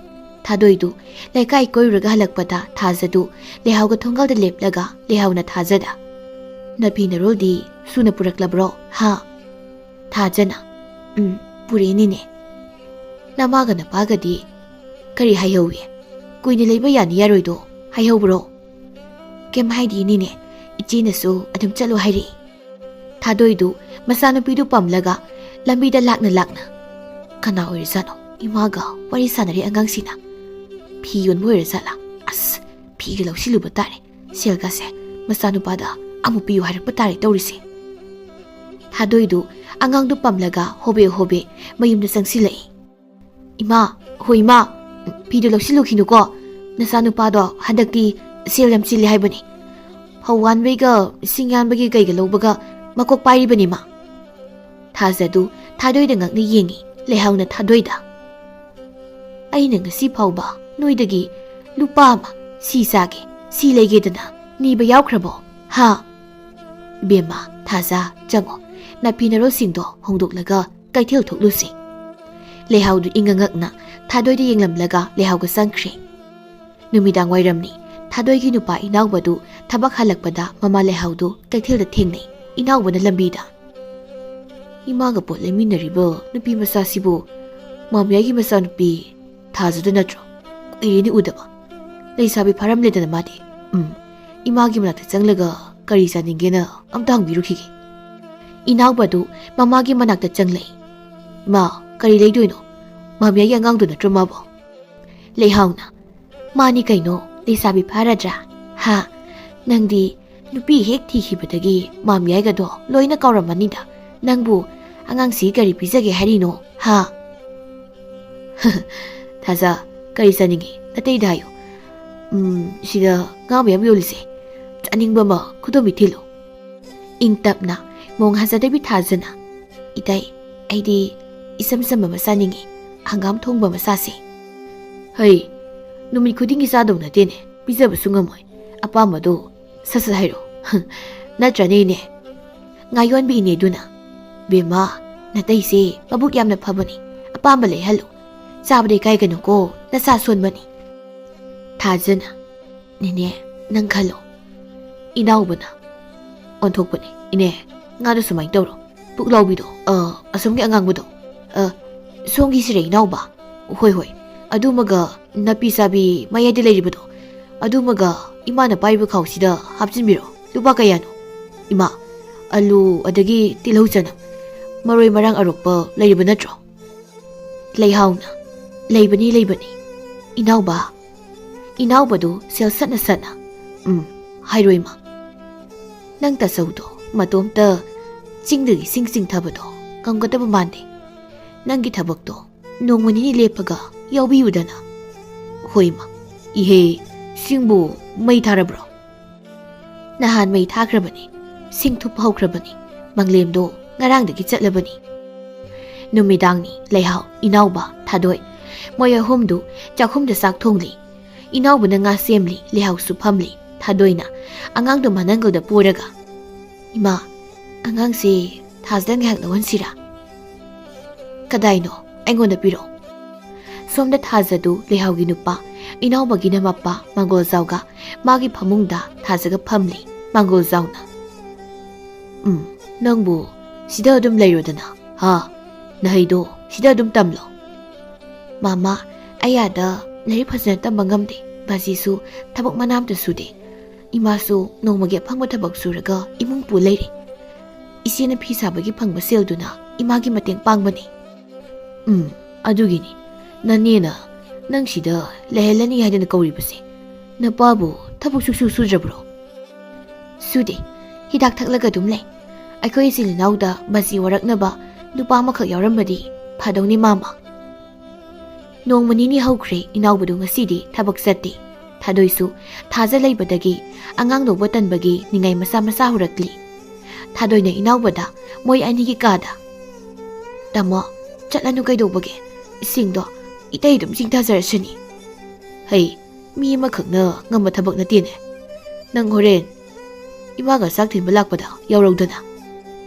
ꯊꯥꯗꯣꯏꯗꯨ ꯂꯩꯀꯥꯏ ꯀꯣꯏꯔꯨꯔꯒ ꯍꯜꯂꯛꯄꯗ ꯊꯥꯖꯗꯨ ꯂꯩꯍꯥꯎꯒ ꯊꯣꯡꯒꯥꯜꯗ ꯂꯦꯞꯂꯒ ꯂꯩꯍꯥꯎꯅ ꯊꯥꯖꯗ, "ꯅꯐꯤ ꯅꯔꯣꯜꯗꯤ ꯁꯨꯅ ꯄꯨꯔꯛꯂꯕ꯭ꯔꯣ, ꯍꯥ?" ꯊꯥꯖꯅ, "ꯎꯝ, ꯄꯨꯔꯛꯏꯅꯤꯅꯦ꯫" "ꯅꯃꯥꯒ ꯅꯄꯥꯒꯗꯤ ꯀꯔꯤ ꯍꯥꯏꯍꯧꯏ? ꯀꯨꯏꯅ ꯂꯩꯕ ꯌꯥꯅꯤ ꯌꯥꯔꯣꯏꯗꯣ ꯍꯥꯏꯍꯧꯕ꯭ꯔꯣ?" "ꯀꯩꯝ ꯍꯥꯏꯗꯦꯅꯤꯅꯦ, ꯏꯆꯦꯅꯁꯨ ꯑꯗꯨꯝ ꯆꯠꯂꯣ ꯍꯥꯏꯔꯛꯏ꯫" ꯊꯥꯗꯣꯏꯗꯨ ꯃꯆꯥꯅꯨꯄꯤꯗꯨ ꯄꯝꯂꯒ ꯂꯝꯕꯤꯗ ꯂꯥꯛꯅ ꯂꯥꯛꯅ, "ꯀꯅꯥ ꯑꯣꯏꯔꯖꯥꯠꯅꯣ ꯏꯃꯥꯒ ꯋꯥꯔꯤ ꯁꯥꯟꯅꯔꯤ ꯑꯉꯥꯡꯁꯤꯅ? ꯐꯤ ꯌꯣꯟꯕ ꯑꯣꯏꯔꯖꯥꯠꯂꯥ? ꯑꯁ, ꯐꯤꯒ ꯂꯧꯁꯤꯜꯂꯨꯕ ꯇꯥꯔꯦ꯫ ꯁꯦꯜꯒꯁꯦ ꯃꯆꯥꯅꯨꯄꯥꯗ ꯑꯃꯨꯛ ꯄꯤꯌꯨ ꯍꯥꯏꯔꯛꯄ ꯇꯥꯔꯦ ꯇꯧꯔꯤꯁꯦ꯫" ꯊꯥꯗꯣꯏꯗꯨ ꯑꯉꯥꯡꯗꯨ ꯄꯝꯂꯒ ꯍꯣꯕꯦ ꯍꯣꯕꯦ ꯃꯌꯨꯝꯗ ꯆꯪꯁꯤꯜꯂꯛꯏ꯫ "ꯏꯃꯥ, ꯍꯣ ꯏꯃꯥ, ꯐꯤꯗꯨ ꯂꯧꯁꯤꯜꯂꯨꯈꯤꯅꯨꯀꯣ꯫ ꯅꯆꯥꯅꯨꯄꯥꯗꯣ ꯍꯟꯗꯛꯇꯤ ꯁꯦꯜ ꯌꯥꯝ ꯆꯤꯜꯂꯤ ꯍꯥꯏꯕꯅꯤ꯫ ꯐꯧ ꯋꯥꯟꯕꯩꯒ ꯁꯤꯡ ꯌꯥꯟꯕꯒꯤ ꯀꯩꯒ ꯂꯧꯕꯒ ꯃꯀꯣꯛ ꯄꯥꯏꯔꯤꯕꯅꯤ ꯃꯥ꯫" ꯊꯥꯖꯗꯨ ꯊꯥꯗꯣꯏꯗ ꯉꯛꯅ ꯌꯦꯡꯉꯤ꯫ ꯂꯩꯍꯥꯎꯅ ꯊꯥꯗꯣꯏꯗ, "ꯑꯩꯅ ꯉꯁꯤ ꯐꯥꯎꯕ ꯅꯣꯏꯗꯒꯤ ꯂꯨꯄꯥ ꯑꯃ ꯁꯤ ꯆꯥꯒꯦ, ꯁꯤ ꯂꯩꯒꯦꯗꯅ ꯅꯤꯕ ꯌꯥꯎꯈ꯭ꯔꯕꯣ? ꯍꯥ?" "ꯏꯕꯦꯝꯃ, ꯊꯥꯖ, ꯆꯪꯉꯣ꯫ ꯅꯥꯄꯤ ꯅꯔꯣꯜꯁꯤꯡꯗꯣ ꯍꯣꯡꯗꯣꯛꯂꯒ ꯀꯩꯊꯦꯜ ꯊꯣꯛꯂꯨꯁꯤ꯫" ꯂꯩꯍꯥꯎꯗꯨ ꯏꯪꯉꯉꯛꯅ ꯊꯥꯗꯣꯏꯗ ꯌꯦꯡꯂꯝꯂꯒ ꯂꯩꯍꯥꯎꯒ ꯆꯪꯈ꯭ꯔꯦ꯫ ꯅꯨꯃꯤꯗꯥꯡ ꯋꯥꯏꯔꯝꯅꯤ꯫ ꯊꯥꯗꯣꯏꯒꯤ ꯅꯨꯄꯥ ꯏꯅꯥꯎꯕꯗꯨ ꯊꯕꯛ ꯍꯜꯂꯛꯄꯗ ꯃꯃꯥ ꯂꯩꯍꯥꯎꯗꯨ ꯀꯩꯊꯦꯜꯗ ꯊꯦꯡꯅꯩ꯫ ꯏꯅꯥꯎꯕꯅ ꯂꯝꯕꯤꯗ, "ꯏꯃꯥꯒ ꯄꯣꯠ ꯂꯩꯃꯤꯟꯅꯔꯤꯕ ꯅꯨꯄꯤ ꯃꯆꯥꯁꯤꯕꯨ ꯃꯥꯃꯤꯌꯥꯒꯤ ꯃꯆꯥꯅꯨꯄꯤ ꯊꯥꯖꯗ ꯅꯠꯇ꯭ꯔꯣ? ꯀꯨꯏꯔꯦꯅꯦ ꯎꯗꯕ꯫ ꯂꯩꯁꯥꯕꯤ ꯐꯥꯔꯝꯂꯦꯗꯅ ꯃꯥꯗꯤ꯫ ꯎꯝ, ꯏꯃꯥꯒꯤ ꯃꯅꯥꯛꯇ ꯆꯪꯂꯒ ꯀꯔꯤ ꯆꯥꯅꯤꯡꯒꯦꯅ ꯑꯝꯇ ꯍꯪꯕꯤꯔꯨꯈꯤꯒꯦ꯫" ꯏꯅꯥꯎꯕꯗꯨ ꯃꯃꯥꯒꯤ ꯃꯅꯥꯛꯇ ꯆꯪꯂꯛꯏ꯫ "ꯏꯃꯥ, ꯀꯔꯤ ꯂꯩꯗꯣꯏꯅꯣ? ꯃꯥꯃꯤꯌꯥꯒꯤ ꯑꯉꯥꯡꯗꯨ ꯅꯠꯇ꯭ꯔꯣ ꯃꯥꯕꯣ?" ꯂꯩꯍꯥꯎꯅ, "ꯃꯥꯅꯤ ꯀꯩꯅꯣ, ꯂꯩꯁꯥꯕꯤ ꯐꯥꯔꯗ꯭ꯔꯥ? ꯍꯥ? ꯅꯪꯗꯤ ꯅꯨꯄꯤ ꯍꯦꯛ ꯊꯤꯈꯤꯕꯗꯒꯤ ꯃꯥꯃꯤꯌꯥꯏꯒꯗꯣ ꯂꯣꯏꯅ ꯀꯥꯎꯔꯝꯃꯅꯤꯗ꯫ ꯅꯪꯕꯨ ꯑꯉꯥꯡꯁꯤ ꯀꯔꯤ ꯄꯤꯖꯒꯦ ꯍꯥꯏꯔꯤꯅꯣ? ꯍꯥ?" "ꯊꯥꯖ, ꯀꯔꯤ ꯆꯥꯅꯤꯡꯉꯤ? ꯑꯇꯩꯗ ꯍꯥꯏꯌꯨ꯫ ꯎꯝ, ꯁꯤꯗ ꯉꯥ ꯃꯌꯥꯝ ꯌꯣꯜꯂꯤꯁꯦ꯫ ꯆꯥꯅꯤꯡꯕ ꯑꯃ ꯈꯨꯗꯣꯝꯕꯤ ꯊꯤꯜꯂꯨ꯫" ꯏꯪ ꯇꯞꯅ, ꯃꯣꯡ ꯍꯥꯖꯗꯕꯤ ꯊꯥꯖꯅ, "ꯏꯇꯩ, ꯑꯩꯗꯤ ꯏꯆꯝ ꯆꯝꯕ ꯑꯃ ꯆꯥꯅꯤꯡꯉꯤ꯫ ꯍꯪꯒꯥꯝ ꯊꯣꯡꯕ ꯑꯃ ꯆꯥꯁꯦ꯫" "ꯍꯩ, ꯅꯨꯃꯤꯠ ꯈꯨꯗꯤꯡꯒꯤ ꯆꯥꯗꯧ ꯅꯠꯇꯦꯅꯦ, ꯄꯤꯖꯕꯁꯨ ꯉꯝꯃꯣꯏ꯫ ꯑꯄꯥꯝꯕꯗꯣ ꯁꯠ ꯁꯠ ꯍꯥꯏꯔꯛꯑꯣ꯫" "ꯅꯠꯇ꯭ꯔꯅꯦ, ꯏꯅꯦ?" ꯉꯥ ꯌꯣꯟꯕꯤ ꯏꯅꯦꯗꯨꯅ, "ꯕꯦꯝꯃ, ꯅꯇꯩꯁꯦ ꯃꯕꯨꯛ ꯌꯥꯝꯅ ꯐꯕꯅꯤ, ꯑꯄꯥꯝꯕ ꯂꯩꯍꯜꯂꯨ꯫ ꯆꯥꯕꯗ ꯏꯀꯥꯏꯒꯅꯨꯀꯣ, ꯅꯁꯥ ꯁꯣꯟꯕꯅꯤ꯫" ꯊꯥꯖꯅ, "ꯅꯦꯅꯦ, ꯅꯪ ꯈꯜꯂꯣ꯫" ꯏꯅꯥꯎꯕꯅ ꯑꯣꯟꯊꯣꯛꯄꯅꯤ, "ꯏꯅꯦ, ꯉꯥꯗꯣ ꯁꯨꯃꯥꯏꯅ ꯇꯧꯔꯣ, ꯄꯨꯛꯂꯥꯎꯕꯤꯗꯣ, ꯑ, ꯑꯁꯣꯝꯒꯤ ꯑꯉꯥꯡꯕꯗꯣ, ꯑ, ꯁꯣꯝꯒꯤꯁꯤꯔꯦ ꯏꯅꯥꯎꯕ? ꯍꯣꯏ, ꯍꯣꯏ, ꯑꯗꯨꯃꯒ ꯅꯥꯄꯤ ꯆꯥꯕꯤ ꯃꯌꯥꯏꯗ ꯂꯩꯔꯤꯕꯗꯣ, ꯑꯗꯨꯃꯒ ꯏꯃꯥꯅ ꯄꯥꯏꯕ ꯈꯥꯎꯁꯤꯗ ꯍꯥꯞꯆꯤꯟꯕꯤꯔꯣ꯫ ꯂꯨꯄꯥ ꯀꯌꯥꯅꯣ? ꯏꯃꯥ, ꯑꯂꯨ ꯑꯗꯒꯤ ꯇꯤꯜꯍꯧ ꯆꯅꯝ, ꯃꯔꯣꯏ ꯃꯔꯥꯡ ꯑꯔꯣꯛꯄ ꯂꯩꯔꯤꯕ ꯅꯠꯇ꯭ꯔꯣ?" ꯂꯩꯍꯥꯎꯅ, "ꯂꯩꯕꯅꯤ, ꯂꯩꯕꯅꯤ꯫ ꯏꯅꯥꯎꯕ, ꯏꯅꯥꯎꯕꯗꯨ ꯁꯦꯜ ꯁꯠꯅ ꯁꯠꯅ, ꯎꯝ, ꯍꯥꯏꯔꯣꯏ ꯃꯥ꯫ ꯅꯪ ꯇꯥꯆꯧꯗꯣ ꯃꯇꯣꯝꯇ ꯆꯤꯡꯗꯒꯤ ꯁꯤꯡ ꯆꯤꯡꯊꯕꯗꯣ ꯉꯝꯒꯗꯕ ꯃꯥꯟꯗꯦ꯫ ꯅꯪꯒꯤ ꯊꯕꯛꯇꯣ ꯅꯣꯡꯃ ꯅꯤꯅꯤ ꯂꯦꯞꯄꯒ ꯌꯥꯎꯕꯤꯌꯨꯗꯅ꯫" "ꯍꯣꯏ ꯃꯥ꯫ ꯏꯍꯦ, ꯁꯤꯡꯕꯨ ꯃꯩ ꯊꯥꯔꯕ꯭ꯔꯣ?" "ꯅꯍꯥꯟ ꯃꯩ ꯊꯥꯈ꯭ꯔꯕꯅꯤ, ꯁꯤꯡ ꯊꯨꯞꯄ ꯍꯧꯈ꯭ꯔꯕꯅꯤ, ꯃꯪꯂꯦꯝꯗꯣ ꯉꯔꯥꯡꯗꯒꯤ ꯆꯠꯂꯕꯅꯤ꯫" ꯅꯨꯃꯤꯗꯥꯡꯅꯤ꯫ ꯂꯩꯍꯥꯎ, ꯏꯅꯥꯎꯕ, ꯊꯥꯗꯣꯏ, ꯃꯣꯏ ꯑꯍꯨꯝꯗꯨ ꯆꯥꯛꯈꯨꯝꯗ ꯆꯥꯛ ꯊꯣꯡꯂꯤ꯫ ꯏꯅꯥꯎꯕꯅ ꯉꯥ ꯁꯦꯝꯂꯤ, ꯂꯩꯍꯥꯎꯁꯨ ꯐꯝꯂꯤ꯫ ꯊꯥꯗꯣꯏꯅ ꯑꯉꯥꯡꯗꯨ ꯃꯅꯪꯒꯜꯗ ꯄꯨꯔꯒ, "ꯏꯃꯥ, ꯑꯉꯥꯡꯁꯦ ꯊꯥꯖꯗ ꯉꯥꯏꯍꯥꯛ ꯂꯧꯍꯟꯁꯤꯔꯥ?" "ꯀꯗꯥꯏꯅꯣ? ꯑꯩꯉꯣꯟꯗ ꯄꯤꯔꯛꯑꯣ꯫" ꯁꯣꯝꯗ ꯊꯥꯖꯗꯨ ꯂꯩꯍꯥꯎꯒꯤ ꯅꯨꯄꯥ, ꯏꯅꯥꯎꯕꯒꯤꯅ ꯃꯄꯥ ꯃꯥꯡꯒꯣꯜꯖꯥꯎꯒ ꯃꯥꯒꯤ ꯐꯃꯨꯡꯗ ꯊꯥꯖꯒ ꯐꯝꯂꯤ꯫ ꯃꯥꯡꯒꯣꯜꯖꯥꯎꯅ, "ꯎꯝ, ꯅꯪꯕꯨ ꯁꯤꯗ ꯑꯗꯨꯝ ꯂꯩꯔꯣꯗꯅ, ꯍꯥ? ꯅꯍꯩꯗꯣ ꯁꯤꯗ ꯑꯗꯨꯝ ꯇꯝꯂꯣ꯫" "ꯃꯥꯃꯥ, ꯑꯩ ꯑꯥꯗ ꯂꯥꯏꯔꯤꯛ ꯐꯖꯅ ꯇꯝꯕ ꯉꯝꯗꯦ꯫ ꯕꯥꯖꯤꯁꯨ ꯊꯕꯛ ꯃꯅꯥ ꯑꯝꯇ ꯁꯨꯗꯦ꯫ ꯏꯃꯥꯁꯨ ꯅꯣꯡꯃꯒꯤ ꯑꯐꯪꯕ ꯊꯕꯛ ꯁꯨꯔꯒ ꯏꯃꯨꯡ ꯄꯨ ꯂꯩꯔꯦ꯫ ꯏꯆꯦꯅ ꯐꯤ ꯁꯥꯕꯒꯤ ꯐꯪꯕ ꯁꯦꯜꯗꯨꯅ ꯏꯃꯥꯒꯤ ꯃꯇꯦꯡ ꯄꯥꯡꯕꯅꯤ꯫" "ꯎꯝ, ꯑꯗꯨꯒꯤꯅꯤ꯫ ꯅꯅꯦꯅ ꯅꯪ ꯁꯤꯗ ꯂꯩꯍꯜꯂꯅꯤ ꯍꯥꯏꯗꯅ ꯀꯧꯔꯤꯕꯁꯦ꯫ ꯅꯄꯥꯕꯨ ꯊꯕꯛ ꯁꯨꯛꯁꯨ ꯁꯨꯗ꯭ꯔꯕ꯭ꯔꯣ?" "ꯁꯨꯗꯦ꯫ ꯍꯤꯗꯥꯛ ꯊꯛꯂꯒ ꯑꯗꯨꯝ ꯂꯩ꯫ ꯑꯩꯈꯣꯏ ꯏꯆꯤꯜ ꯏꯅꯥꯎꯗ ꯕꯥꯖꯤ ꯋꯥꯔꯛꯅꯕ ꯅꯨꯄꯥ ꯑꯃꯈꯛ ꯌꯥꯎꯔꯝꯕꯗꯤ ꯐꯗꯧꯅꯤ, ꯃꯥꯃꯥ꯫" ꯅꯣꯡꯃ ꯅꯤꯅꯤ ꯍꯧꯈ꯭ꯔꯦ, ꯏꯅꯥꯎꯕꯗꯨ ꯉꯁꯤꯗꯤ ꯊꯕꯛ ꯆꯠꯇꯦ꯫ ꯊꯥꯗꯣꯏꯁꯨ ꯊꯥꯖ ꯂꯩꯕꯗꯒꯤ ꯑꯉꯥꯡ ꯂꯧꯕ ꯇꯟꯕꯒꯤ ꯅꯤꯡꯉꯥꯏ ꯃꯆꯥ ꯃꯆꯥ ꯍꯧꯔꯛꯂꯤ꯫ ꯊꯥꯗꯣꯏꯅ ꯏꯅꯥꯎꯕꯗ ꯃꯣꯏ ꯑꯅꯤꯒꯤ ꯀꯥꯗ, "ꯇꯥꯃꯣ, ꯆꯠꯂꯅꯨ ꯀꯩꯗꯧꯕꯒꯦ? ꯏꯁꯤꯡꯗꯣ ꯏꯇꯩ ꯑꯗꯨꯝ ꯆꯤꯡꯊꯖꯔꯁꯅꯤ꯫" "ꯍꯩ, ꯃꯤ ꯑꯃꯈꯛꯅ ꯉꯝꯕ ꯊꯕꯛ ꯅꯠꯇꯦꯅꯦ꯫ ꯅꯪ ꯍꯣꯔꯦꯟ ꯏꯃꯥꯒ ꯆꯥꯛ ꯊꯤꯟꯕ ꯂꯥꯛꯄꯗ ꯌꯥꯎꯔꯧꯗꯅ꯫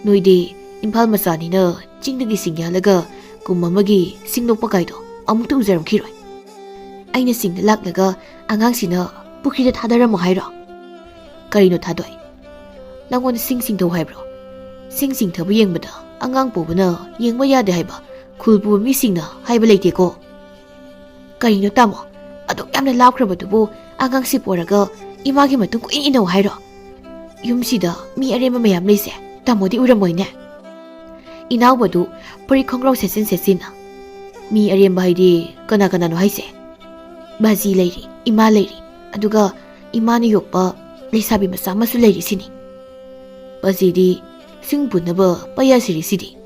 ꯅꯣꯏꯗꯤ ꯏꯝꯐꯥꯜ ꯃꯆꯥꯅꯤꯅ ꯆꯤꯡꯗꯒꯤ ꯁꯤꯡ ꯌꯥꯜꯂꯒ ꯀꯨꯝ ꯑꯃꯒꯤ ꯁꯤꯡ ꯂꯣꯛꯄ ꯀꯥꯏꯗꯣ ꯑꯃꯨꯛꯇ ꯎꯖꯔꯝꯈꯤꯔꯣꯏ꯫ ꯑꯩꯅ ꯁꯤꯡꯗ ꯂꯥꯛꯂꯒ ꯑꯉꯥꯡꯁꯤꯅ ꯄꯨꯈ꯭ꯔꯤꯗ ꯊꯥꯗꯔꯝꯃꯣ ꯍꯥꯏꯔꯣ?" "ꯀꯔꯤꯅꯣ ꯊꯥꯗꯣꯏ? ꯅꯪꯉꯣꯟꯗ ꯁꯤꯡ ꯁꯤꯡꯊꯧ ꯍꯥꯏꯕ꯭ꯔꯣ? ꯁꯤꯡ ꯁꯤꯡꯊꯕ ꯌꯦꯡꯕꯗ ꯑꯉꯥꯡ ꯄꯣꯕꯅ ꯌꯦꯡꯕ ꯌꯥꯗꯦ ꯍꯥꯏꯕ ꯈꯨꯜ ꯄꯨꯕ ꯃꯤꯁꯤꯡꯅ ꯍꯥꯏꯕ ꯂꯩꯇꯦꯀꯣ?" "ꯀꯔꯤꯅꯣ ꯇꯥꯃꯣ? ꯑꯗꯨꯛ ꯌꯥꯝꯅ ꯂꯥꯞꯈ꯭ꯔꯕꯗꯨꯕꯨ ꯑꯉꯥꯡꯁꯤ ꯄꯣꯔꯒ ꯏꯃꯥꯒꯤ ꯃꯇꯨꯡ ꯀꯣꯏꯏꯟ ꯏꯟꯅꯧ ꯍꯥꯏꯔꯣ? ꯌꯨꯝꯁꯤꯗ ꯃꯤ ꯑꯔꯦꯝꯕ ꯃꯌꯥꯝ ꯂꯩꯁꯦ ꯇꯥꯃꯣꯗꯤ ꯎꯔꯝꯃꯣꯏꯅꯦ?" ꯏꯅꯥꯎꯕꯗꯨ ꯐꯨꯔꯤꯠ ꯈꯣꯡꯒ꯭ꯔꯥꯎ ꯁꯦꯠꯆꯤꯟ ꯁꯦꯠꯆꯤꯟꯅ, "ꯃꯤ ꯑꯔꯦꯝꯕ ꯍꯥꯏꯗꯤ ꯀꯅꯥ ꯀꯅꯥꯅꯣ ꯍꯥꯏꯁꯦ?" "ꯕꯥꯖꯤ ꯂꯩꯔꯤ, ꯏꯃꯥ ꯂꯩꯔꯤ, ꯑꯗꯨꯒ ꯏꯃꯥꯅ ꯌꯣꯛꯄ ꯂꯩꯁꯥꯕꯤ ꯃꯆꯥ ꯑꯃꯁꯨ ꯂꯩꯔꯤ ꯁꯤꯅꯤ꯫ ꯕꯥꯖꯤꯗꯤ ꯁꯤꯡ ꯄꯨꯅꯕ ꯄꯩꯌꯥ ꯁꯤꯔꯤ ꯁꯤꯗꯤ꯫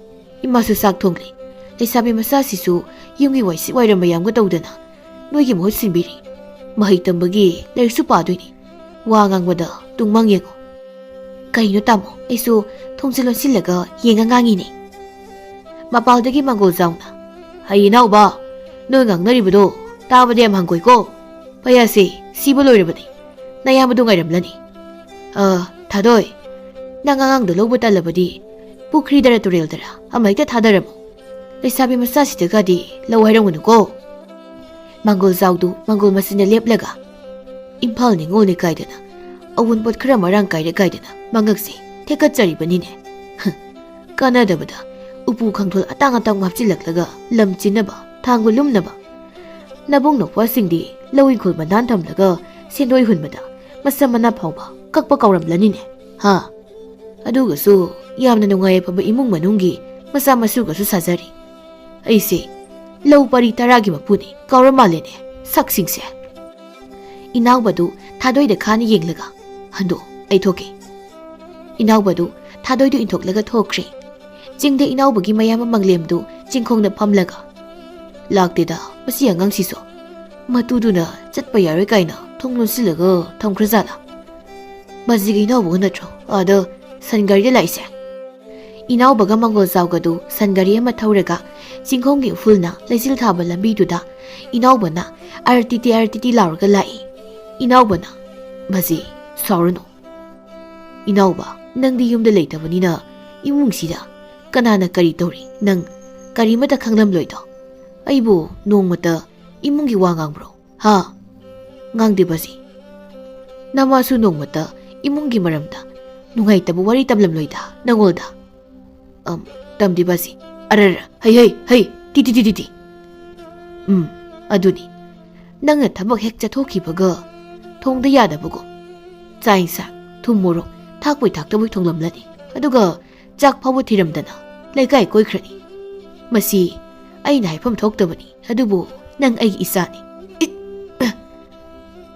ꯏꯃꯥꯁꯨ ꯆꯥꯛ ꯊꯣꯡꯂꯤ꯫ ꯂꯩꯁꯥꯕꯤ ꯃꯆꯥꯁꯤꯁꯨ ꯌꯨꯝꯒꯤ ꯋꯥꯏꯁꯤꯠ ꯋꯥꯏꯔꯝ ꯃꯌꯥꯝꯒ ꯇꯧꯗꯅ ꯅꯣꯏꯒꯤ ꯃꯍꯨꯠ ꯁꯤꯟꯕꯤꯔꯤ꯫ ꯃꯍꯩ ꯇꯝꯕꯒꯤ ꯂꯥꯏꯔꯤꯛꯁꯨ ꯄꯥꯗꯣꯏꯅꯤ꯫ ꯋꯥ ꯉꯥꯡꯕꯗ ꯇꯨꯡꯃꯥꯡ ꯌꯦꯡꯉꯨ꯫" "ꯀꯩꯅꯣ ꯇꯥꯃꯣ, ꯑꯩꯁꯨ ꯊꯣꯡꯁꯦ ꯂꯣꯟꯁꯤꯜꯂꯒ ꯌꯦꯡꯉ ꯉꯥꯡꯉꯤꯅꯦ꯫" ꯃꯄꯥꯜꯗꯒꯤ ꯃꯥꯡꯒꯣꯜ ꯖꯥꯎꯅ, "ꯍꯩ ꯏꯅꯥꯎꯕ, ꯅꯣꯏ ꯉꯥꯡꯅꯔꯤꯕꯗꯣ ꯇꯥꯕꯗ ꯌꯥꯝ ꯍꯪꯒꯣꯏꯀꯣ꯫ ꯄꯩꯌꯥꯁꯦ ꯁꯤꯕ ꯂꯣꯏꯔꯕꯅꯤ꯫ ꯅꯌꯥꯝꯕꯗꯣ ꯉꯥꯏꯔꯝꯂꯅꯤ꯫ ꯑ, ꯊꯥꯗꯣꯏ, ꯅꯪ ꯑꯉꯥꯡꯗꯣ ꯂꯧꯕ ꯇꯜꯂꯕꯗꯤ ꯄꯨꯈ꯭ꯔꯤꯗꯔ ꯇꯨꯔꯦꯜꯗꯔ ꯑꯃ ꯍꯦꯛꯇ ꯊꯥꯗꯔꯝꯃꯨ꯫ ꯂꯩꯁꯥꯕꯤ ꯃꯆꯥꯁꯤꯗꯒꯗꯤ ꯂꯧ ꯍꯥꯏꯔꯝꯒꯅꯨꯀꯣ꯫" ꯃꯥꯡꯒꯣꯜꯖꯥꯎꯗꯨ ꯃꯥꯡꯒꯣꯜ ꯃꯆꯤꯟꯗ ꯂꯦꯞꯂꯒ, "ꯏꯝꯐꯥꯜ ꯅꯤꯉꯣꯜꯅꯤ ꯀꯥꯏꯗꯅ, ꯑꯋꯨꯟꯄꯣꯠ ꯈꯔ ꯃꯔꯥꯡ ꯀꯥꯏꯔꯦ ꯀꯥꯏꯗꯅ ꯃꯉꯛꯁꯦ ꯊꯦꯛꯀꯠꯆꯔꯤꯕꯅꯤꯅꯦ꯫ ꯍ, ꯀꯥꯟꯅꯗꯕꯗ ꯎꯄꯨ ꯈꯥꯡꯊꯣꯜ ꯑꯇꯥꯡ ꯑꯇꯥꯡꯕ ꯍꯥꯞꯆꯤꯜꯂꯛꯂꯒ ꯂꯝ ꯆꯤꯟꯅꯕ, ꯊꯥꯡꯒꯨ ꯂꯨꯝꯅꯕ꯫ ꯅꯕꯨꯡ ꯅꯧꯄꯥꯁꯤꯡꯗꯤ ꯂꯧ ꯏꯪꯈꯣꯜ ꯃꯅꯥꯟ ꯊꯝꯂꯒ ꯁꯦꯟꯗꯣꯏ ꯍꯨꯟꯕꯗ ꯃꯁꯝ ꯃꯅꯥ ꯐꯥꯎꯕ ꯀꯛꯄ ꯀꯥꯎꯔꯝꯂꯅꯤꯅꯦ꯫ ꯍꯥ? ꯑꯗꯨꯒꯁꯨ ꯌꯥꯝꯅ ꯅꯨꯡꯉꯥꯏ ꯌꯥꯏꯐꯕ ꯏꯃꯨꯡ ꯃꯅꯨꯡꯒꯤ ꯃꯆꯥ ꯃꯁꯨꯒꯁꯨ ꯁꯥꯖꯔꯤ꯫ ꯑꯩꯁꯦ ꯂꯧ ꯄꯔꯤ ꯇꯔꯥꯒꯤ ꯃꯄꯨꯅꯤ, ꯀꯥꯎꯔ ꯃꯥꯜꯂꯦꯅꯦ, ꯁꯛꯁꯤꯡꯁꯦ"꯫ ꯏꯅꯥꯎꯕꯗꯨ ꯊꯥꯗꯣꯏꯗ ꯈꯥꯅ ꯌꯦꯡꯂꯒ, "ꯍꯟꯗꯣ, ꯑꯩ ꯊꯣꯛꯀꯦ"꯫ ꯏꯅꯥꯎꯕꯗꯨ ꯊꯥꯗꯣꯏꯗꯨ ꯏꯟꯊꯣꯛꯂꯒ ꯊꯣꯛꯈ꯭ꯔꯦ꯫ ꯆꯤꯡꯗ ꯏꯅꯥꯎꯕꯒꯤ ꯃꯌꯥꯝꯕ ꯃꯪꯂꯦꯝꯗꯨ ꯆꯤꯡꯈꯣꯡꯗ ꯐꯝꯂꯒ, "ꯂꯥꯛꯇꯦꯗ ꯃꯁꯤ ꯑꯉꯥꯡꯁꯤꯁꯨ꯫ ꯃꯇꯨꯗꯨꯅ ꯆꯠꯄ ꯌꯥꯔꯣꯏ ꯀꯥꯏꯅ ꯊꯣꯡ ꯂꯣꯟꯁꯤꯜꯂꯒ ꯊꯝꯈ꯭ꯔꯖꯥꯠꯂꯥ? ꯃꯁꯤꯒꯤ ꯏꯅꯥꯎꯕꯒ ꯅꯠꯇ꯭ꯔꯣ ꯑꯥꯗ ꯁꯟ ꯒꯥꯔꯤꯗ ꯂꯥꯛꯏꯁꯦ?" ꯏꯅꯥꯎꯕꯒ ꯃꯪꯒꯣꯜ ꯆꯥꯎꯒꯗꯨ ꯁꯟ ꯒꯥꯔꯤ ꯑꯃ ꯊꯧꯔꯒ ꯆꯤꯡꯈꯣꯡꯒꯤ ꯎꯐꯨꯜꯅ ꯂꯩꯆꯤꯜ ꯊꯥꯕ ꯂꯝꯕꯤꯗꯨꯗ ꯏꯅꯥꯎꯕꯅ ꯑꯔꯇꯤꯇꯤ ꯑꯔꯇꯤꯇꯤ ꯂꯥꯎꯔꯒ ꯂꯥꯛꯏ꯫ ꯏꯅꯥꯎꯕꯅ, "ꯕꯖꯤ, ꯁꯥꯎꯔꯅꯨ꯫ ꯏꯅꯥꯎꯕ, ꯅꯪꯗꯤ ꯌꯨꯝꯗ ꯂꯩꯇꯕꯅꯤꯅ ꯏꯃꯨꯡꯁꯤꯗ ꯀꯅꯥꯅ ꯀꯔꯤ ꯇꯧꯔꯤ ꯅꯪ ꯀꯔꯤꯃꯇ ꯈꯪꯂꯝꯂꯣꯏꯗꯣ꯫ ꯑꯩꯕꯨ ꯅꯣꯡꯃꯇ ꯏꯃꯨꯡꯒꯤ ꯋꯥ ꯉꯥꯡꯕ꯭ꯔꯣ? ꯍꯥ? ꯉꯥꯡꯗꯦ ꯕꯖꯤ꯫ ꯅꯃꯥꯁꯨ ꯅꯣꯡꯃꯇ ꯏꯃꯨꯡꯒꯤ ꯃꯔꯝꯗ ꯅꯨꯡꯉꯥꯏꯇꯕ ꯋꯥꯔꯤ ꯇꯝꯂꯝꯂꯣꯏꯗ ꯅꯉꯣꯜꯗ?" "ꯑꯝ, ꯇꯝꯗꯦ ꯕꯖꯤ꯫ ꯑꯔꯔ, ꯍꯩ, ꯍꯩ, ꯍꯩ, ꯇꯤ, ꯇꯤ, ꯇꯤ, ꯇꯤ, ꯇꯤ꯫ ꯎꯝ, ꯑꯗꯨꯅꯤ꯫ ꯅꯪꯅ ꯊꯕꯛ ꯍꯦꯛ ꯆꯠꯊꯣꯛꯈꯤꯕꯒ ꯊꯣꯡꯗ ꯌꯥꯗꯕꯒꯨꯝ ꯆꯥꯛ ꯏꯟꯁꯥꯡ, ꯊꯨꯝ ꯃꯣꯔꯣꯛ ꯊꯥꯛꯄꯣꯏ ꯊꯥꯛꯇꯕꯣꯏ ꯊꯣꯡꯂꯝꯂꯅꯤ꯫ ꯑꯗꯨꯒ ꯆꯥꯛ ꯐꯥꯎꯕ ꯊꯤꯔꯝꯗꯅ ꯂꯩꯀꯥꯏ ꯀꯣꯏꯈ꯭ꯔꯅꯤ꯫ ꯃꯁꯤ ꯑꯩꯅ ꯍꯥꯏꯐꯝ ꯊꯣꯛꯇꯕꯅꯤ, ꯑꯗꯨꯕꯨ ꯅꯪ ꯑꯩꯒꯤ ꯏꯆꯥꯅꯤ꯫" ꯏ-,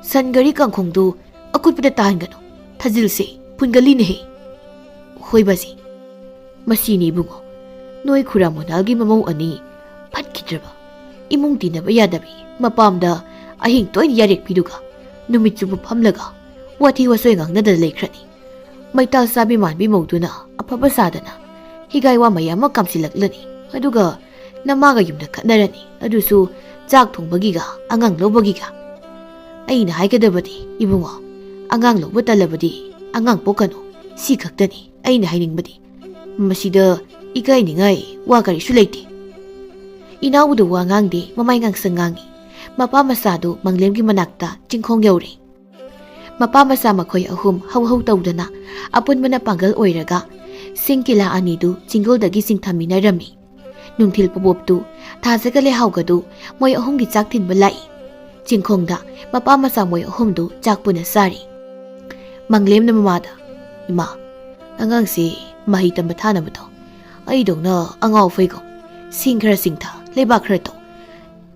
ꯁꯟ ꯒꯥꯔꯤ ꯀꯥꯡꯈꯣꯡꯗꯨ ꯑꯀꯨꯠꯄꯗ ꯇꯥꯍꯟꯒꯅꯨ꯫ ꯊꯥꯖꯤꯜꯁꯦ, ꯐꯨꯟꯒꯜꯂꯤꯅꯦꯍꯦ꯫ "ꯍꯣꯏ ꯕꯖꯤ꯫ ꯃꯁꯤꯅꯤ ꯏꯕꯨꯡꯉꯣ, ꯅꯣꯏ ꯈꯨꯔꯥ ꯃꯣꯅꯥꯜꯒꯤ ꯃꯃꯧ ꯑꯅꯤ ꯐꯠꯈꯤꯗ꯭ꯔꯕ, ꯏꯃꯨꯡ ꯇꯤꯟꯅꯕ ꯌꯥꯗꯕꯤ ꯃꯄꯥꯝꯗ ꯑꯍꯤꯡ ꯇꯣꯏꯅ ꯌꯥꯔꯦꯛꯄꯤꯗꯨꯒ ꯅꯨꯃꯤꯠ ꯆꯨꯞꯄ ꯐꯝꯂꯒ ꯋꯥꯊꯤ ꯋꯥꯆꯣꯏ ꯉꯥꯡꯅꯗꯅ ꯂꯩꯈ꯭ꯔꯅꯤ꯫ ꯃꯩꯇꯥꯜ ꯆꯥꯕꯤ ꯃꯥꯟꯕꯤ ꯃꯧꯗꯨꯅ ꯑꯐꯕ ꯁꯥꯗꯅ ꯍꯤꯒꯥꯏ ꯋꯥ ꯃꯌꯥꯝ ꯑꯃ ꯀꯥꯝꯁꯤꯜꯂꯛꯂꯅꯤ꯫ ꯑꯗꯨꯒ ꯅꯃꯥꯒ ꯌꯨꯝꯗ ꯈꯠꯅꯔꯅꯤ, ꯑꯗꯨꯁꯨ ꯆꯥꯛ ꯊꯣꯡꯕꯒꯤꯒ ꯑꯉꯥꯡ ꯂꯧꯕꯒꯤꯒ꯫ ꯑꯩꯅ ꯍꯥꯏꯒꯗꯕꯗꯤ, ꯏꯕꯨꯡꯉꯣ, ꯑꯉꯥꯡ ꯂꯧꯕ ꯇꯜꯂꯕꯗꯤ ꯑꯉꯥꯡ ꯄꯣꯛꯀꯅꯨ, ꯁꯤ ꯈꯛꯇꯅꯤ ꯑꯩꯅ ꯍꯥꯏꯅꯤꯡꯕꯗꯤ꯫ ꯃꯁꯤꯗ ꯏꯀꯥꯏꯅꯤꯡꯉꯥꯏ ꯋꯥ ꯀꯔꯤꯁꯨ ꯂꯩꯇꯦ꯫" ꯏꯅꯥꯎꯕꯗꯨ ꯋꯥ ꯉꯥꯡꯗꯦ, ꯃꯃꯥꯏ ꯉꯥꯡꯁꯪ ꯉꯥꯡꯏ꯫ ꯃꯄꯥ ꯃꯆꯥꯗꯨ ꯃꯪꯂꯦꯝꯒꯤ ꯃꯅꯥꯛꯇ ꯆꯤꯡꯈꯣꯡ ꯌꯧꯔꯦ꯫ ꯃꯄꯥ ꯃꯆꯥ ꯃꯈꯣꯏ ꯑꯍꯨꯝ ꯍꯧ ꯍꯧ ꯇꯧꯗꯅ ꯑꯄꯨꯟꯕꯅ ꯄꯥꯡꯒꯜ ꯑꯣꯏꯔꯒ ꯁꯤꯡ ꯀꯤꯂꯥ ꯑꯅꯤꯗꯨ ꯆꯤꯡꯗꯣꯜꯗꯒꯤ ꯆꯤꯡꯊꯃꯤꯟꯅꯔꯝꯃꯤ꯫ ꯅꯨꯡꯊꯤꯜ ꯄꯣꯕꯣꯞꯇꯨ ꯊꯥꯖꯒ ꯂꯩꯍꯥꯎꯒꯗꯨ ꯃꯣꯏ ꯑꯍꯨꯝꯒꯤ ꯆꯥꯛ ꯊꯤꯟꯕ ꯂꯥꯛꯏ꯫ ꯆꯤꯡꯈꯣꯡꯗ ꯃꯄꯥ ꯃꯆꯥ ꯃꯣꯏ ꯑꯍꯨꯝꯗꯨ ꯆꯥꯛ ꯄꯨꯟꯅ ꯆꯥꯔꯤ꯫ ꯃꯪꯂꯦꯝꯅ ꯃꯃꯥꯗ, "ꯏꯃꯥ, ꯑꯉꯥꯡꯁꯤ ꯃꯍꯩ ꯇꯝꯕ ꯊꯥꯅꯕꯗꯣ ꯑꯩꯗꯧꯅ ꯑꯉꯥꯎ ꯑꯐꯩꯒꯨꯝ ꯁꯤꯡ ꯈꯔ ꯆꯤꯡꯊ, ꯂꯩꯕꯥꯛ ꯈꯔ ꯇꯧ,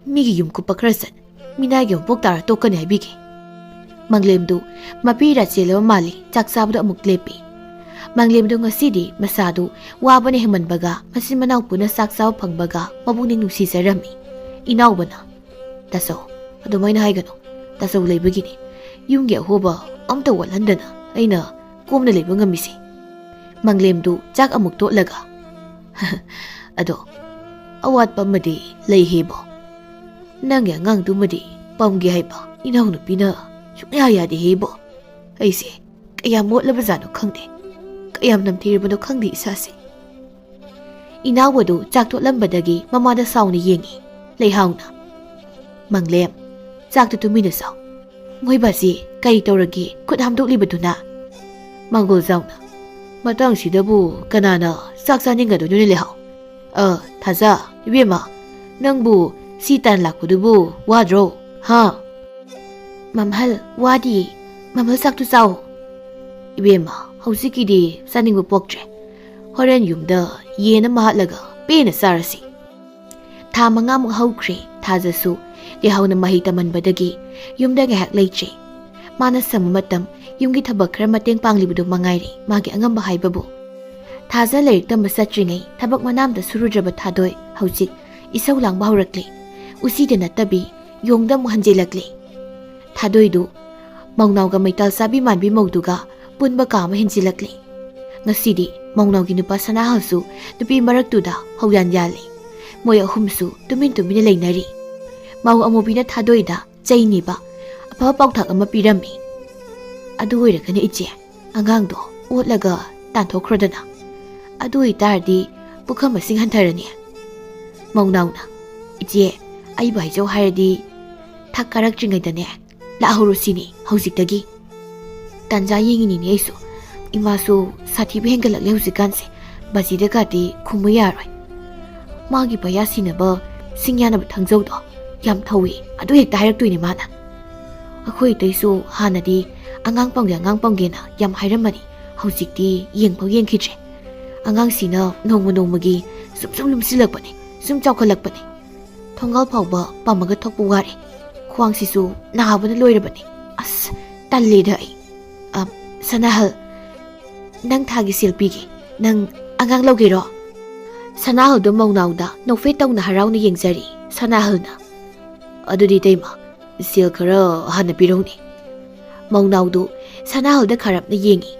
ꯃꯤꯒꯤ ꯌꯨꯝ ꯀꯨꯞꯄ ꯈꯔ ꯆꯠ, ꯃꯤꯅꯥꯏꯒꯤ ꯃꯄꯣꯛ ꯇꯥꯔ ꯇꯣꯛꯀꯅꯤ ꯍꯥꯏꯕꯤꯒꯦ꯫" ꯃꯪꯂꯦꯝꯗꯨ ꯃꯄꯤ ꯏꯔꯥ ꯆꯦꯜꯂꯕ ꯃꯥꯜꯂꯤ꯫ ꯆꯥꯛ ꯆꯥꯕꯗꯨ ꯑꯃꯨꯛ ꯂꯦꯞꯄꯤ꯫ ꯃꯪꯂꯦꯝꯗꯨ ꯉꯁꯤꯗꯤ ꯃꯁꯥꯗꯨ ꯋꯥꯕꯅ ꯍꯦꯟꯃꯟꯕꯒ ꯃꯆꯤꯟ ꯃꯅꯥꯎ ꯄꯨꯟꯅ ꯆꯥꯛ ꯆꯥꯕ ꯐꯪꯕꯒ ꯃꯄꯨꯛꯅꯤꯡ ꯅꯨꯡꯁꯤꯖꯔꯝꯃꯤ꯫ ꯏꯅꯥꯎꯕꯅ, "ꯇꯥꯆꯧ, ꯑꯗꯨꯃꯥꯏꯅ ꯍꯥꯏꯒꯅꯨ꯫ ꯇꯥꯆꯧ ꯂꯩꯕꯒꯤꯅꯤ꯫ ꯌꯨꯝꯒꯤ ꯑꯍꯣꯕ ꯑꯝꯇ ꯋꯥꯠꯍꯟꯗꯅ ꯑꯩꯅ ꯀꯣꯝꯅ ꯂꯩꯕ ꯉꯝꯃꯤꯁꯦ꯫" ꯃꯪꯂꯦꯝꯗꯨ ꯆꯥꯛ ꯑꯃꯨꯛ ꯇꯣꯠꯂꯒ, "ꯑꯗꯣ ꯑꯋꯥꯠꯄ ꯑꯃꯗꯤ ꯂꯩ ꯍꯦꯕꯣ꯫ ꯅꯪꯒꯤ ꯑꯉꯥꯡꯗꯨꯃꯗꯤ ꯄꯝꯒꯦ ꯍꯥꯏꯕ ꯏꯅꯥꯎꯅꯨꯄꯤꯅ ꯁꯨꯡꯌꯥ ꯌꯥꯗꯦ ꯍꯦꯕꯣ꯫ ꯑꯩꯁꯦ ꯀꯌꯥꯝ ꯃꯣꯠꯂꯕꯖꯥꯠꯅꯣ ꯈꯪꯗꯦ, ꯀꯌꯥꯝ ꯅꯝꯊꯤꯔꯕꯅꯣ ꯈꯪꯗꯦ ꯏꯁꯥꯁꯦ꯫" ꯏꯅꯥꯎꯕꯗꯨ ꯆꯥꯛ ꯇꯣꯠꯂꯝꯕꯗꯒꯤ ꯃꯃꯥꯗ ꯁꯥꯎꯅ ꯌꯦꯡꯉꯤ꯫ ꯂꯩꯍꯥꯎꯅ, "ꯃꯪꯂꯦꯝ, ꯆꯥꯛꯇꯨ ꯇꯨꯃꯤꯟꯅ ꯆꯥꯎ꯫ ꯃꯣꯏ ꯕꯥꯁꯤ ꯀꯔꯤ ꯇꯧꯔꯒꯦ ꯈꯨꯠ ꯍꯥꯝꯗꯣꯛꯂꯤꯕꯗꯨꯅ?" ꯃꯪꯒꯣꯜꯖꯥꯎꯅ, "ꯃꯇꯥꯡꯁꯤꯗꯕꯨ ꯀꯅꯥꯅ ꯆꯥꯛ ꯆꯥꯅꯤꯡꯒꯗꯣꯏꯅꯣꯅꯦ ꯂꯩꯍꯥꯎ? ꯑ, ꯊꯥꯖ, ꯏꯕꯦꯝꯃ, ꯅꯪꯕꯨ ꯁꯤ ꯇꯥꯟ ꯂꯥꯛꯄꯗꯨꯕꯨ ꯋꯥꯗ꯭ꯔꯣ? ꯍꯥ?" "ꯃꯝꯍꯜ, ꯋꯥꯗꯤꯌꯦ꯫ ꯃꯝꯍꯜ ꯆꯥꯛꯇꯨ ꯆꯥꯎ꯫" "ꯏꯕꯦꯝꯃ, ꯍꯧꯖꯤꯛꯀꯤꯗꯤ ꯆꯥꯅꯤꯡꯕ ꯄꯣꯛꯇ꯭ꯔꯦ꯫ ꯍꯣꯔꯦꯟ ꯌꯨꯝꯗ ꯌꯦꯟ ꯑꯃ ꯍꯥꯠꯂꯒ ꯄꯦꯟꯅ ꯆꯥꯔꯁꯤ꯫" ꯊꯥ ꯃꯉꯥꯃꯨꯛ ꯍꯧꯈ꯭ꯔꯦ꯫ ꯊꯥꯖꯁꯨ ꯂꯩꯍꯥꯎꯅ ꯃꯍꯩ ꯇꯝꯍꯟꯕꯗꯒꯤ ꯌꯨꯝꯗ ꯉꯥꯏꯍꯥꯛ ꯂꯩꯇ꯭ꯔꯦ꯫ ꯃꯥꯅ ꯁꯪꯕ ꯃꯇꯝ ꯌꯨꯝꯒꯤ ꯊꯕꯛ ꯈꯔ ꯃꯇꯦꯡ ꯄꯥꯡꯂꯤꯕꯗꯨ ꯃꯉꯥꯏꯔꯦ ꯃꯥꯒꯤ ꯑꯉꯝꯕ ꯍꯥꯏꯕꯕꯨ꯫ ꯊꯥꯖ ꯂꯥꯏꯔꯤꯛ ꯇꯝꯕ ꯆꯠꯇ꯭ꯔꯤꯉꯩ ꯊꯕꯛ ꯃꯅꯥ ꯑꯃꯇ ꯁꯨꯔꯨꯗ꯭ꯔꯕ ꯊꯥꯗꯣꯏ ꯍꯧꯖꯤꯛ ꯏꯁꯧ ꯂꯥꯡꯕ ꯍꯧꯔꯛꯂꯦ꯫ ꯎꯆꯤꯗ ꯅꯠꯇꯕꯤ ꯌꯣꯡꯗ ꯑꯃꯨꯛ ꯍꯟꯖꯤꯜꯂꯛꯂꯦ꯫ ꯊꯥꯗꯣꯏꯗꯨ ꯃꯧꯅꯥꯎꯒ ꯃꯩꯇꯥꯜ ꯆꯥꯕꯤ ꯃꯥꯟꯕꯤ ꯃꯧꯗꯨꯒ ꯄꯨꯟꯕ ꯀꯥ ꯑꯃ ꯍꯦꯟꯖꯤꯜꯂꯛꯂꯦ꯫ ꯉꯁꯤꯗꯤ ꯃꯧꯅꯥꯎꯒꯤ ꯅꯨꯄꯥ ꯁꯅꯥꯍꯜꯁꯨ ꯅꯨꯄꯤ ꯃꯔꯛꯇꯨꯗ ꯍꯧꯌꯥꯟ ꯌꯥꯜꯂꯦ꯫ ꯃꯣꯏ ꯑꯍꯨꯝꯁꯨ ꯇꯨꯃꯤꯟ ꯇꯨꯃꯤꯟꯅ ꯂꯩꯅꯔꯤ꯫ ꯃꯧ ꯑꯃꯨꯕꯤꯅ ꯊꯥꯗꯣꯏꯗ ꯆꯩꯅꯤꯕ ꯑꯐꯕ ꯄꯥꯎꯇꯥꯛ ꯑꯃ ꯄꯤꯔꯝꯃꯤ꯫ "ꯑꯗꯨ ꯑꯣꯏꯔꯒꯅ ꯏꯆꯦ, ꯑꯉꯥꯡꯗꯣ ꯑꯣꯠꯂꯒ ꯇꯥꯟꯊꯣꯛꯈ꯭ꯔꯣꯗꯅ꯫ ꯑꯗꯨ ꯑꯣꯏꯇꯥꯔꯗꯤ ꯄꯨꯈꯝ ꯃꯁꯤꯡ ꯍꯟꯊꯔꯅꯤ꯫" ꯃꯧꯅꯥꯎꯅ, "ꯏꯆꯦ, ꯑꯩꯕꯨ ꯍꯥꯏꯖꯧ ꯍꯥꯏꯔꯗꯤ ꯊꯛ ꯀꯥꯔꯛꯇ꯭ꯔꯤꯉꯩꯗꯅꯦ ꯂꯥꯛꯍꯧꯔꯣ ꯁꯤꯅꯤ ꯍꯧꯖꯤꯛꯇꯒꯤ꯫ ꯇꯥꯟꯖꯥ ꯌꯦꯡꯉꯤꯅꯤꯅꯦ ꯑꯩꯁꯨ꯫ ꯏꯃꯥꯁꯨ ꯁꯥꯊꯤꯕ ꯍꯦꯟꯒꯠꯂꯛꯂꯦ ꯍꯧꯖꯤꯛꯀꯥꯟꯁꯦ꯫ ꯕꯥꯖꯤꯗꯒꯗꯤ ꯈꯨꯝꯕ ꯌꯥꯔꯣꯏ꯫ ꯃꯥꯒꯤ ꯄꯩꯌꯥ ꯁꯤꯅꯕ ꯁꯤꯡ ꯌꯥꯅꯕ ꯊꯥꯡꯖꯧꯗꯣ ꯌꯥꯝ ꯊꯧꯏ, ꯑꯗꯨ ꯍꯦꯛꯇ ꯍꯥꯏꯔꯛꯇꯣꯏꯅꯦ ꯃꯥꯅ꯫ ꯑꯩꯈꯣꯏ ꯑꯇꯩꯁꯨ ꯍꯥꯟꯅꯗꯤ ꯑꯉꯥꯡ ꯄꯝꯒꯦ, ꯑꯉꯥꯡ ꯄꯝꯒꯦꯅ ꯌꯥꯝ ꯍꯥꯏꯔꯝꯕꯅꯤ꯫ ꯍꯧꯖꯤꯛꯇꯤ ꯌꯦꯡꯐꯥꯎ ꯌꯦꯡꯈꯤꯗ꯭ꯔꯦ꯫ ꯑꯉꯥꯡꯁꯤꯅ ꯅꯣꯡꯃ ꯅꯣꯡꯃꯒꯤ ꯁꯨꯝ ꯁꯨꯝ ꯂꯨꯝꯁꯤꯜꯂꯛꯄꯅꯦ, ꯁꯨꯝ ꯆꯥꯎꯈꯠꯂꯛꯄꯅꯦ꯫ ꯊꯣꯡꯒꯥꯜ ꯐꯥꯎꯕ ꯄꯝꯃꯒ ꯊꯣꯛꯄ ꯋꯥꯔꯦ꯫ ꯈ꯭ꯋꯥꯡꯁꯤꯁꯨ ꯅꯥꯕꯅ ꯂꯣꯏꯔꯕꯅꯦ꯫ ꯑꯁ, ꯇꯜꯂꯦꯗ ꯑꯩ꯫ ꯑ, ꯁꯅꯥꯍꯜ, ꯅꯪ ꯊꯥꯒꯤ ꯁꯦꯜ ꯄꯤꯒꯦ꯫ ꯅꯪ ꯑꯉꯥꯡ ꯂꯧꯒꯦꯔꯣ? ꯁꯅꯥꯍꯜꯗꯣ ꯃꯧꯅꯥꯎꯗ ꯅꯣꯛꯐꯦꯠ ꯇꯧꯅ ꯍꯔꯥꯎꯅ ꯌꯦꯡꯖꯔꯤ꯫ ꯁꯅꯥꯍꯜꯅ, "ꯑꯗꯨꯗꯤ ꯏꯇꯩꯃ, ꯁꯦꯜ ꯈꯔ ꯍꯥꯟꯅ ꯄꯤꯔꯧꯅꯦ꯫" ꯃꯧꯅꯥꯎꯗꯨ ꯁꯅꯥꯍꯜꯗ ꯈꯥꯔꯞꯅ ꯌꯦꯡꯉꯤ꯫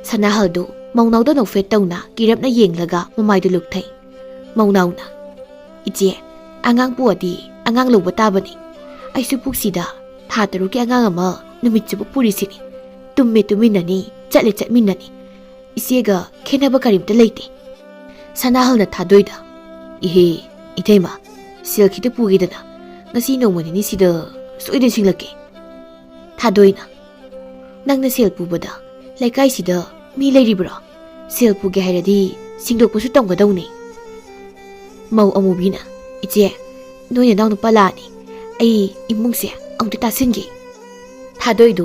ꯁꯅꯥꯍꯜꯗꯨ ꯃꯧꯅꯥꯎꯗ ꯅꯣꯛꯐꯦꯠ ꯇꯧꯅ ꯀꯤꯔꯞꯅ ꯌꯦꯡꯂꯒ ꯃꯃꯥꯏꯗꯨ ꯂꯨꯛꯊꯩ꯫ ꯃꯧꯅꯥꯎꯅ, "ꯏꯆꯦ, ꯑꯉꯥꯡ ꯄꯣꯛꯑꯗꯤ ꯑꯉꯥꯡ ꯂꯧꯕ ꯇꯥꯕꯅꯤ꯫ ꯑꯩꯁꯨ ꯄꯨꯛꯁꯤꯗ ꯊꯥ ꯇꯔꯨꯛꯀꯤ ꯑꯉꯥꯡ ꯑꯃ ꯅꯨꯃꯤꯠ ꯆꯨꯞꯄ ꯄꯨꯔꯤꯁꯤꯅꯤ꯫ ꯇꯨꯝꯃꯦ ꯇꯨꯝꯃꯤꯟꯅꯅꯤ, ꯆꯠꯂꯦ ꯆꯠꯃꯤꯟꯅꯅꯤ꯫ ꯏꯆꯦꯒ ꯈꯦꯠꯅꯕ ꯀꯔꯤꯝꯇ ꯂꯩꯇꯦ꯫" ꯁꯅꯥꯍꯜꯅ ꯊꯥꯗꯣꯏꯗ, "ꯏꯍꯦ, ꯏꯇꯩꯃ, ꯁꯦꯜ ꯈꯤꯇ ꯄꯨꯒꯦꯗꯅ꯫ ꯉꯁꯤ ꯅꯣꯡꯃ ꯅꯤꯅꯤꯁꯤꯗ ꯁꯣꯏꯗꯅ ꯁꯤꯡꯂꯛꯀꯦ꯫" ꯊꯥꯗꯣꯏꯅ, "ꯅꯪꯅ ꯁꯦꯜ ꯄꯨꯕꯗ ꯂꯩꯀꯥꯏꯁꯤꯗ ꯃꯤ ꯂꯩꯔꯤꯕ꯭ꯔꯣ? ꯁꯦꯜ ꯄꯨꯒꯦ ꯍꯥꯏꯔꯗꯤ ꯁꯤꯡꯗꯣꯛꯄꯁꯨ ꯇꯝꯒꯗꯧꯅꯤ꯫" ꯃꯧ ꯑꯃꯨꯕꯤꯅ, "ꯏꯆꯦ, ꯅꯣꯏ ꯅꯅꯥꯎ ꯅꯨꯄꯥ ꯂꯥꯛꯑꯅꯤ꯫ ꯑꯩ ꯏꯃꯨꯡꯁꯦ ꯑꯃꯨꯛꯇ ꯇꯥꯁꯤꯟꯒꯦ꯫" ꯊꯥꯗꯣꯏꯗꯨ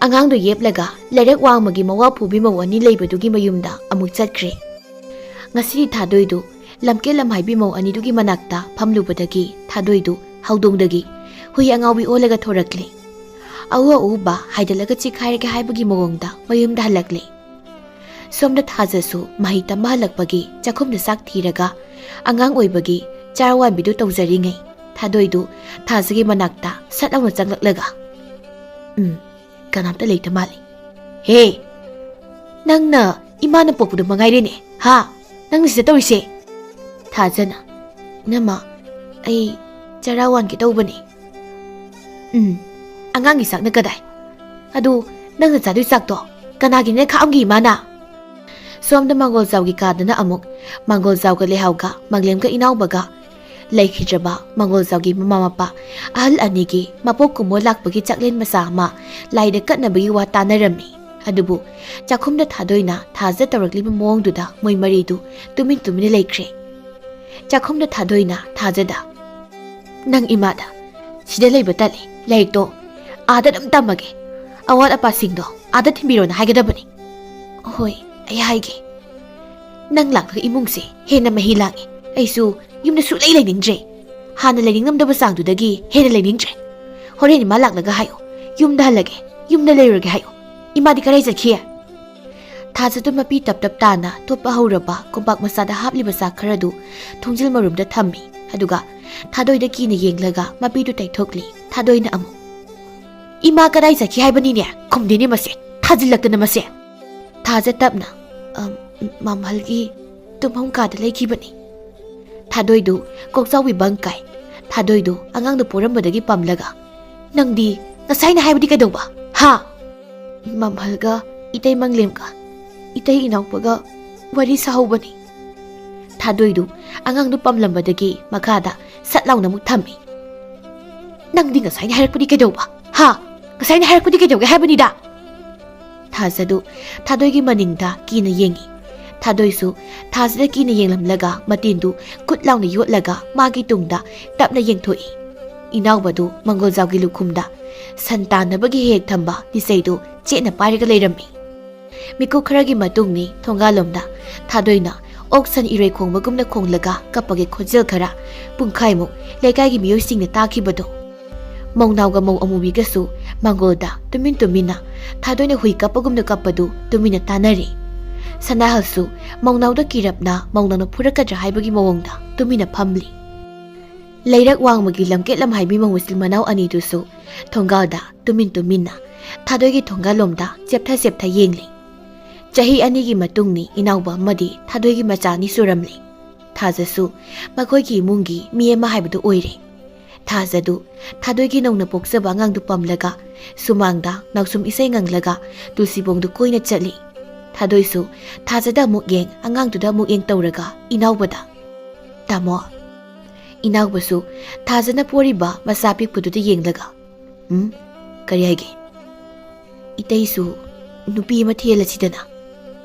ꯑꯉꯥꯡꯗꯨ ꯌꯦꯞꯂꯒ ꯂꯩꯔꯛ ꯋꯥꯡꯃꯒꯤ ꯃꯋꯥ ꯐꯨꯕꯤ ꯃꯧ ꯑꯅꯤ ꯂꯩꯕꯗꯨꯒꯤ ꯃꯌꯨꯝꯗ ꯑꯃꯨꯛ ꯆꯠꯈ꯭ꯔꯦ꯫ ꯉꯁꯤꯗꯤ ꯊꯥꯗꯣꯏꯗꯨ ꯂꯝꯀꯦꯠ ꯂꯝꯍꯥꯏꯕꯤ ꯃꯧ ꯑꯅꯤꯗꯨꯒꯤ ꯃꯅꯥꯛꯇ ꯐꯝꯂꯨꯕꯗꯒꯤ ꯊꯥꯗꯣꯏꯗꯨ ꯍꯧꯗꯣꯡꯗꯒꯤ ꯍꯨꯏ ꯑꯉꯥꯎꯕꯤ ꯑꯣꯜꯂꯒ ꯊꯣꯔꯛꯂꯦ꯫ ꯑꯎ ꯑꯎꯕ ꯍꯥꯏꯗꯠꯂꯒ ꯆꯤꯛꯈꯥꯏꯔꯒꯦ ꯍꯥꯏꯕꯒꯤ ꯃꯑꯣꯡꯗ ꯃꯌꯨꯝꯗ ꯍꯜꯂꯛꯂꯦ꯫ ꯁꯣꯝꯗ ꯊꯥꯖꯁꯨ ꯃꯍꯩ ꯇꯝꯕ ꯍꯜꯂꯛꯄꯒꯤ ꯆꯥꯛꯈꯨꯝꯗ ꯆꯥꯛ ꯊꯤꯔꯒ ꯑꯉꯥꯡ ꯑꯣꯏꯕꯒꯤ ꯆꯔꯥ ꯋꯥꯟꯕꯤꯗꯨ ꯇꯧꯖꯔꯤꯉꯩ ꯊꯥꯗꯣꯏꯗꯨ ꯊꯥꯖꯒꯤ ꯃꯅꯥꯛꯇ ꯁꯠ ꯂꯥꯎꯅ ꯆꯪꯂꯛꯂꯒ, "ꯎꯝ, ꯀꯅꯥꯝꯇ ꯂꯩꯇ ꯃꯥꯜꯂꯤ꯫ ꯍꯦ, ꯅꯪꯅ ꯏꯃꯥꯅ ꯄꯣꯛꯄꯗꯣ ꯃꯉꯥꯏꯔꯦꯅꯦ, ꯍꯥ? ꯅꯪꯅ ꯁꯤꯗ ꯇꯧꯔꯤꯁꯦ?" ꯊꯥꯖꯅ, "ꯏꯅꯝꯃ, ꯑꯩ ꯆꯔꯥ ꯋꯥꯟꯒꯦ ꯇꯧꯕꯅꯤ꯫" "ꯎꯝ, ꯑꯉꯥꯡꯒꯤ ꯆꯥꯛꯅ ꯀꯗꯥꯏ? ꯑꯗꯨ ꯅꯪꯅ ꯆꯥꯗꯣꯏ ꯆꯥꯛꯇꯣ ꯀꯅꯥꯒꯤꯅꯦ ꯈꯥꯛꯑꯝꯒꯦ ꯏꯃꯥꯅ?" ꯁꯣꯝꯗ ꯃꯥꯡꯒꯣꯜ ꯆꯥꯎꯒꯤ ꯀꯥꯗꯅ ꯑꯃꯨꯛ ꯃꯥꯡꯒꯣꯜ ꯆꯥꯎꯒ ꯂꯩꯍꯥꯎꯒ ꯃꯥꯡꯂꯦꯝꯒ ꯏꯅꯥꯎꯕꯒ ꯂꯩꯈꯤꯗ꯭ꯔꯕ ꯃꯪꯒꯣꯜꯖꯥꯎꯒꯤ ꯃꯃꯥ ꯃꯄꯥ ꯑꯍꯜ ꯑꯅꯤꯒꯤ ꯃꯄꯣꯛ ꯀꯨꯝꯑꯣꯟ ꯂꯥꯛꯄꯒꯤ ꯆꯥꯛꯂꯦꯟ ꯃꯆꯥ ꯑꯃ ꯂꯥꯏꯗ ꯀꯠꯅꯕꯒꯤ ꯋꯥ ꯇꯥꯅꯔꯝꯃꯤ꯫ ꯑꯗꯨꯕꯨ ꯆꯥꯛꯈꯨꯝꯗ ꯊꯥꯗꯣꯏꯅ ꯊꯥꯖ ꯇꯧꯔꯛꯂꯤꯕ ꯃꯑꯣꯡꯗꯨꯗ ꯃꯣꯏ ꯃꯔꯤꯗꯨ ꯇꯨꯃꯤꯟ ꯇꯨꯃꯤꯟꯅ ꯂꯩꯈ꯭ꯔꯦ꯫ ꯆꯥꯛꯈꯨꯝꯗ ꯊꯥꯗꯣꯏꯅ ꯊꯥꯖꯗ, "ꯅꯪ ꯏꯃꯥꯗ, ꯁꯤꯗ ꯂꯩꯕ ꯇꯜꯂꯦ, ꯂꯥꯏꯔꯤꯛꯇꯣ ꯑꯥꯗ ꯑꯗꯨꯝ ꯇꯝꯃꯒꯦ, ꯑꯋꯥꯠ ꯑꯄꯥꯁꯤꯡꯗꯣ ꯑꯥꯗ ꯊꯤꯟꯕꯤꯔꯣꯅ ꯍꯥꯏꯒꯗꯕꯅꯤ꯫" "ꯍꯣꯏ, ꯑꯩ ꯍꯥꯏꯒꯦ꯫ ꯅꯪ ꯂꯥꯛꯂꯒ ꯏꯃꯨꯡꯁꯦ ꯍꯦꯟꯅ ꯃꯍꯤ ꯂꯥꯡꯉꯦ꯫ ꯑꯩꯁꯨ ꯌꯨꯝꯗ ꯁꯨꯛꯂꯩ ꯂꯩꯅꯤꯡꯗ꯭ꯔꯦ꯫ ꯍꯥꯟꯅ ꯂꯩꯅꯤꯡꯉꯝꯗꯕ ꯆꯥꯡꯗꯨꯗꯒꯤ ꯍꯦꯟꯅ ꯂꯩꯅꯤꯡꯗ꯭ꯔꯦ꯫ ꯍꯣꯔꯦꯟ ꯏꯃꯥ ꯂꯥꯛꯂꯒ ꯍꯥꯏꯌꯣ, ꯌꯨꯝꯗ ꯍꯜꯂꯒꯦ, ꯌꯨꯝꯗ ꯂꯩꯔꯨꯔꯒꯦ ꯍꯥꯏꯌꯣ꯫ ꯏꯃꯥꯗꯤ ꯀꯗꯥꯏ ꯆꯠꯈꯤ?" ꯊꯥꯖꯗꯨ ꯃꯄꯤ ꯇꯞ ꯇꯞ ꯇꯥꯅ ꯇꯣꯠꯄ ꯍꯧꯔꯕ ꯀꯣꯝꯄꯥꯛ ꯃꯆꯥꯗ ꯍꯥꯞꯂꯤꯕ ꯆꯥꯛ ꯈꯔꯗꯨ ꯊꯣꯡꯖꯤꯜ ꯃꯔꯨꯝꯗ ꯊꯝꯃꯤ꯫ ꯑꯗꯨꯒ ꯊꯥꯗꯣꯏꯗ ꯀꯤꯅ ꯌꯦꯡꯂꯒ ꯃꯄꯤꯗꯨ ꯇꯩꯊꯣꯛꯂꯤ꯫ ꯊꯥꯗꯣꯏꯅ ꯑꯃꯨꯛ, "ꯏꯃꯥ ꯀꯗꯥꯏ ꯆꯠꯈꯤ ꯍꯥꯏꯕꯅꯤꯅꯦ? ꯈꯨꯝꯗꯦꯅꯦ ꯃꯁꯦ, ꯊꯥꯖꯤꯜꯂꯛꯇꯅ ꯃꯁꯦ!" ꯊꯥꯖ ꯇꯞꯅ, "ꯑꯝ, ꯃꯝꯍꯜꯒꯤ ꯇꯨꯝꯐꯝ ꯀꯥꯗ ꯂꯩꯈꯤꯕꯅꯤ꯫" ꯊꯥꯗꯣꯏꯗꯨ ꯀꯣꯛꯆꯥꯎꯕꯤ ꯕꯪ ꯀꯥꯏ꯫ ꯊꯥꯗꯣꯏꯗꯨ ꯑꯉꯥꯡꯗꯨ ꯄꯣꯔꯝꯕꯗꯒꯤ ꯄꯝꯂꯒ, "ꯅꯪꯗꯤ ꯉꯁꯥꯏꯅ ꯍꯥꯏꯕꯗꯤ ꯀꯩꯗꯧꯕ? ꯍꯥ?" "ꯃꯝꯍꯜꯒ ꯏꯇꯩ ꯃꯪꯂꯦꯝꯒ ꯏꯇꯩ ꯏꯅꯥꯎꯄꯒ ꯋꯥꯔꯤ ꯁꯥꯍꯧꯕꯅꯤ꯫" ꯊꯥꯗꯣꯏꯗꯨ ꯑꯉꯥꯡꯗꯨ ꯄꯝꯂꯝꯕꯗꯒꯤ ꯃꯈꯥꯗ ꯁꯠ ꯂꯥꯎꯅ ꯑꯃꯨꯛ ꯊꯝꯃꯤ꯫ "ꯅꯪꯗꯤ ꯉꯁꯥꯏꯅ ꯍꯥꯏꯔꯛꯄꯗꯤ ꯀꯩꯗꯧꯕ? ꯍꯥ? ꯉꯁꯥꯏꯅ ꯍꯥꯏꯔꯛꯄꯗꯤ ꯀꯩꯗꯧꯒꯦ ꯍꯥꯏꯕꯅꯤꯗ?" ꯊꯥꯖꯗꯨ ꯊꯥꯗꯣꯏꯒꯤ ꯃꯅꯤꯡꯗ ꯀꯤꯅ ꯌꯦꯡꯉꯤ꯫ ꯊꯥꯗꯣꯏꯁꯨ ꯊꯥꯖꯗ ꯀꯤꯅ ꯌꯦꯡꯂꯝꯂꯒ ꯃꯇꯤꯟꯗꯨ ꯀꯨꯠ ꯂꯥꯎꯅ ꯌꯣꯠꯂꯒ ꯃꯥꯒꯤ ꯇꯨꯡꯗ ꯇꯞꯅ ꯌꯦꯡꯊꯣꯛꯏ꯫ ꯏꯅꯥꯎꯕꯗꯨ ꯃꯪꯒꯣꯜꯖꯥꯎꯒꯤ ꯂꯨꯈꯨꯝꯗ ꯁꯟ ꯇꯥꯟꯅꯕꯒꯤ ꯍꯦꯛ ꯊꯝꯕ ꯂꯤꯆꯩꯗꯨ ꯆꯦꯠꯅ ꯄꯥꯏꯔꯒ ꯂꯩꯔꯝꯃꯤ꯫ ꯃꯤꯀꯨꯞ ꯈꯔꯒꯤ ꯃꯇꯨꯡꯅꯤ ꯊꯣꯡꯒꯥꯜꯂꯣꯝꯗ ꯊꯥꯗꯣꯏꯅ ꯑꯣꯛ ꯁꯟ ꯏꯔꯣꯏ ꯈꯣꯡꯕꯒꯨꯝꯅ ꯈꯣꯡꯂꯒ ꯀꯞꯄꯒꯤ ꯈꯣꯟꯖꯦꯜ ꯈꯔ ꯄꯨꯡꯈꯥꯏꯃꯨꯛ ꯂꯩꯀꯥꯏꯒꯤ ꯃꯤꯑꯣꯏꯁꯤꯡꯅ ꯇꯥꯈꯤꯕꯗꯨ꯫ ꯃꯧꯅꯥꯎꯒ ꯃꯧ ꯑꯃꯨꯕꯤꯒꯁꯨ ꯃꯪꯒꯣꯜꯗ ꯇꯨꯃꯤꯟ ꯇꯨꯃꯤꯟꯅ ꯊꯥꯗꯣꯏꯅ ꯍꯨꯏ ꯀꯞꯄꯒꯨꯝꯅ ꯀꯞꯄꯗꯨ ꯇꯨꯃꯤꯟꯅ ꯇꯥꯅꯔꯤ꯫ ꯁꯅꯥꯍꯜꯁꯨ ꯃꯧꯅꯥꯎꯗ ꯀꯤꯔꯞꯅ ꯃꯧꯅꯥꯎꯅ ꯐꯨꯔꯛꯀꯗ꯭ꯔꯥ ꯍꯥꯏꯕꯒꯤ ꯃꯑꯣꯡꯗ ꯇꯨꯃꯤꯟꯅ ꯐꯝꯂꯤ꯫ ꯂꯩꯔꯛ ꯋꯥꯡꯃꯒꯤ ꯂꯝꯀꯦꯠ ꯂꯝꯍꯥꯏꯕꯤ ꯃꯧ ꯃꯆꯤꯟ ꯃꯅꯥꯎ ꯑꯅꯤꯗꯨꯁꯨ ꯊꯣꯡꯒꯥꯜꯗ ꯇꯨꯃꯤꯟ ꯇꯨꯃꯤꯟꯅ ꯊꯥꯗꯣꯏꯒꯤ ꯊꯣꯡꯒꯥꯜꯂꯣꯝꯗ ꯆꯦꯞꯊ ꯆꯦꯞꯊ ꯌꯦꯡꯂꯤ꯫ ꯆꯍꯤ ꯑꯅꯤꯒꯤ ꯃꯇꯨꯡꯅꯤ ꯏꯅꯥꯎꯕ ꯑꯃꯗꯤ ꯊꯥꯗꯣꯏꯒꯤ ꯃꯆꯥ ꯑꯅꯤ ꯁꯨꯔꯝꯂꯤ꯫ ꯊꯥꯖꯁꯨ ꯃꯈꯣꯏꯒꯤ ꯏꯃꯨꯡꯒꯤ ꯃꯤ ꯑꯃ ꯍꯥꯏꯕꯗꯨ ꯑꯣꯏꯔꯦ꯫ ꯊꯥꯖꯗꯨ ꯊꯥꯗꯣꯏꯒꯤ ꯅꯧꯅ ꯄꯣꯛꯆꯕ ꯑꯉꯥꯡꯗꯨ ꯄꯝꯂꯒ ꯁꯨꯃꯥꯡꯗ ꯅꯥꯎꯁꯨꯝ ꯏꯁꯩ ꯉꯪꯂꯒ ꯇꯨꯜꯁꯤꯕꯣꯡꯗꯨ ꯀꯣꯏꯅ ꯆꯠꯂꯤ꯫ ꯊꯥꯗꯣꯏꯁꯨ ꯊꯥꯖꯗ ꯑꯃꯨꯛ ꯌꯦꯡ, ꯑꯉꯥꯡꯗꯨꯗ ꯑꯃꯨꯛ ꯌꯦꯡ ꯇꯧꯔꯒ ꯏꯅꯥꯎꯕꯗ, "ꯇꯥꯃꯣ, ꯏꯅꯥꯎꯕꯁꯨ ꯊꯥꯖꯅ ꯄꯣꯔꯤꯕ ꯃꯆꯥ ꯄꯤꯛꯄꯗꯨꯗ ꯌꯦꯡꯂꯒ, "ꯎꯝ? ꯀꯔꯤ ꯍꯥꯏꯒꯦ?" "ꯏꯇꯩꯁꯨ ꯅꯨꯄꯤ ꯑꯃ ꯊꯤꯍꯜꯂꯁꯤꯗꯅ?"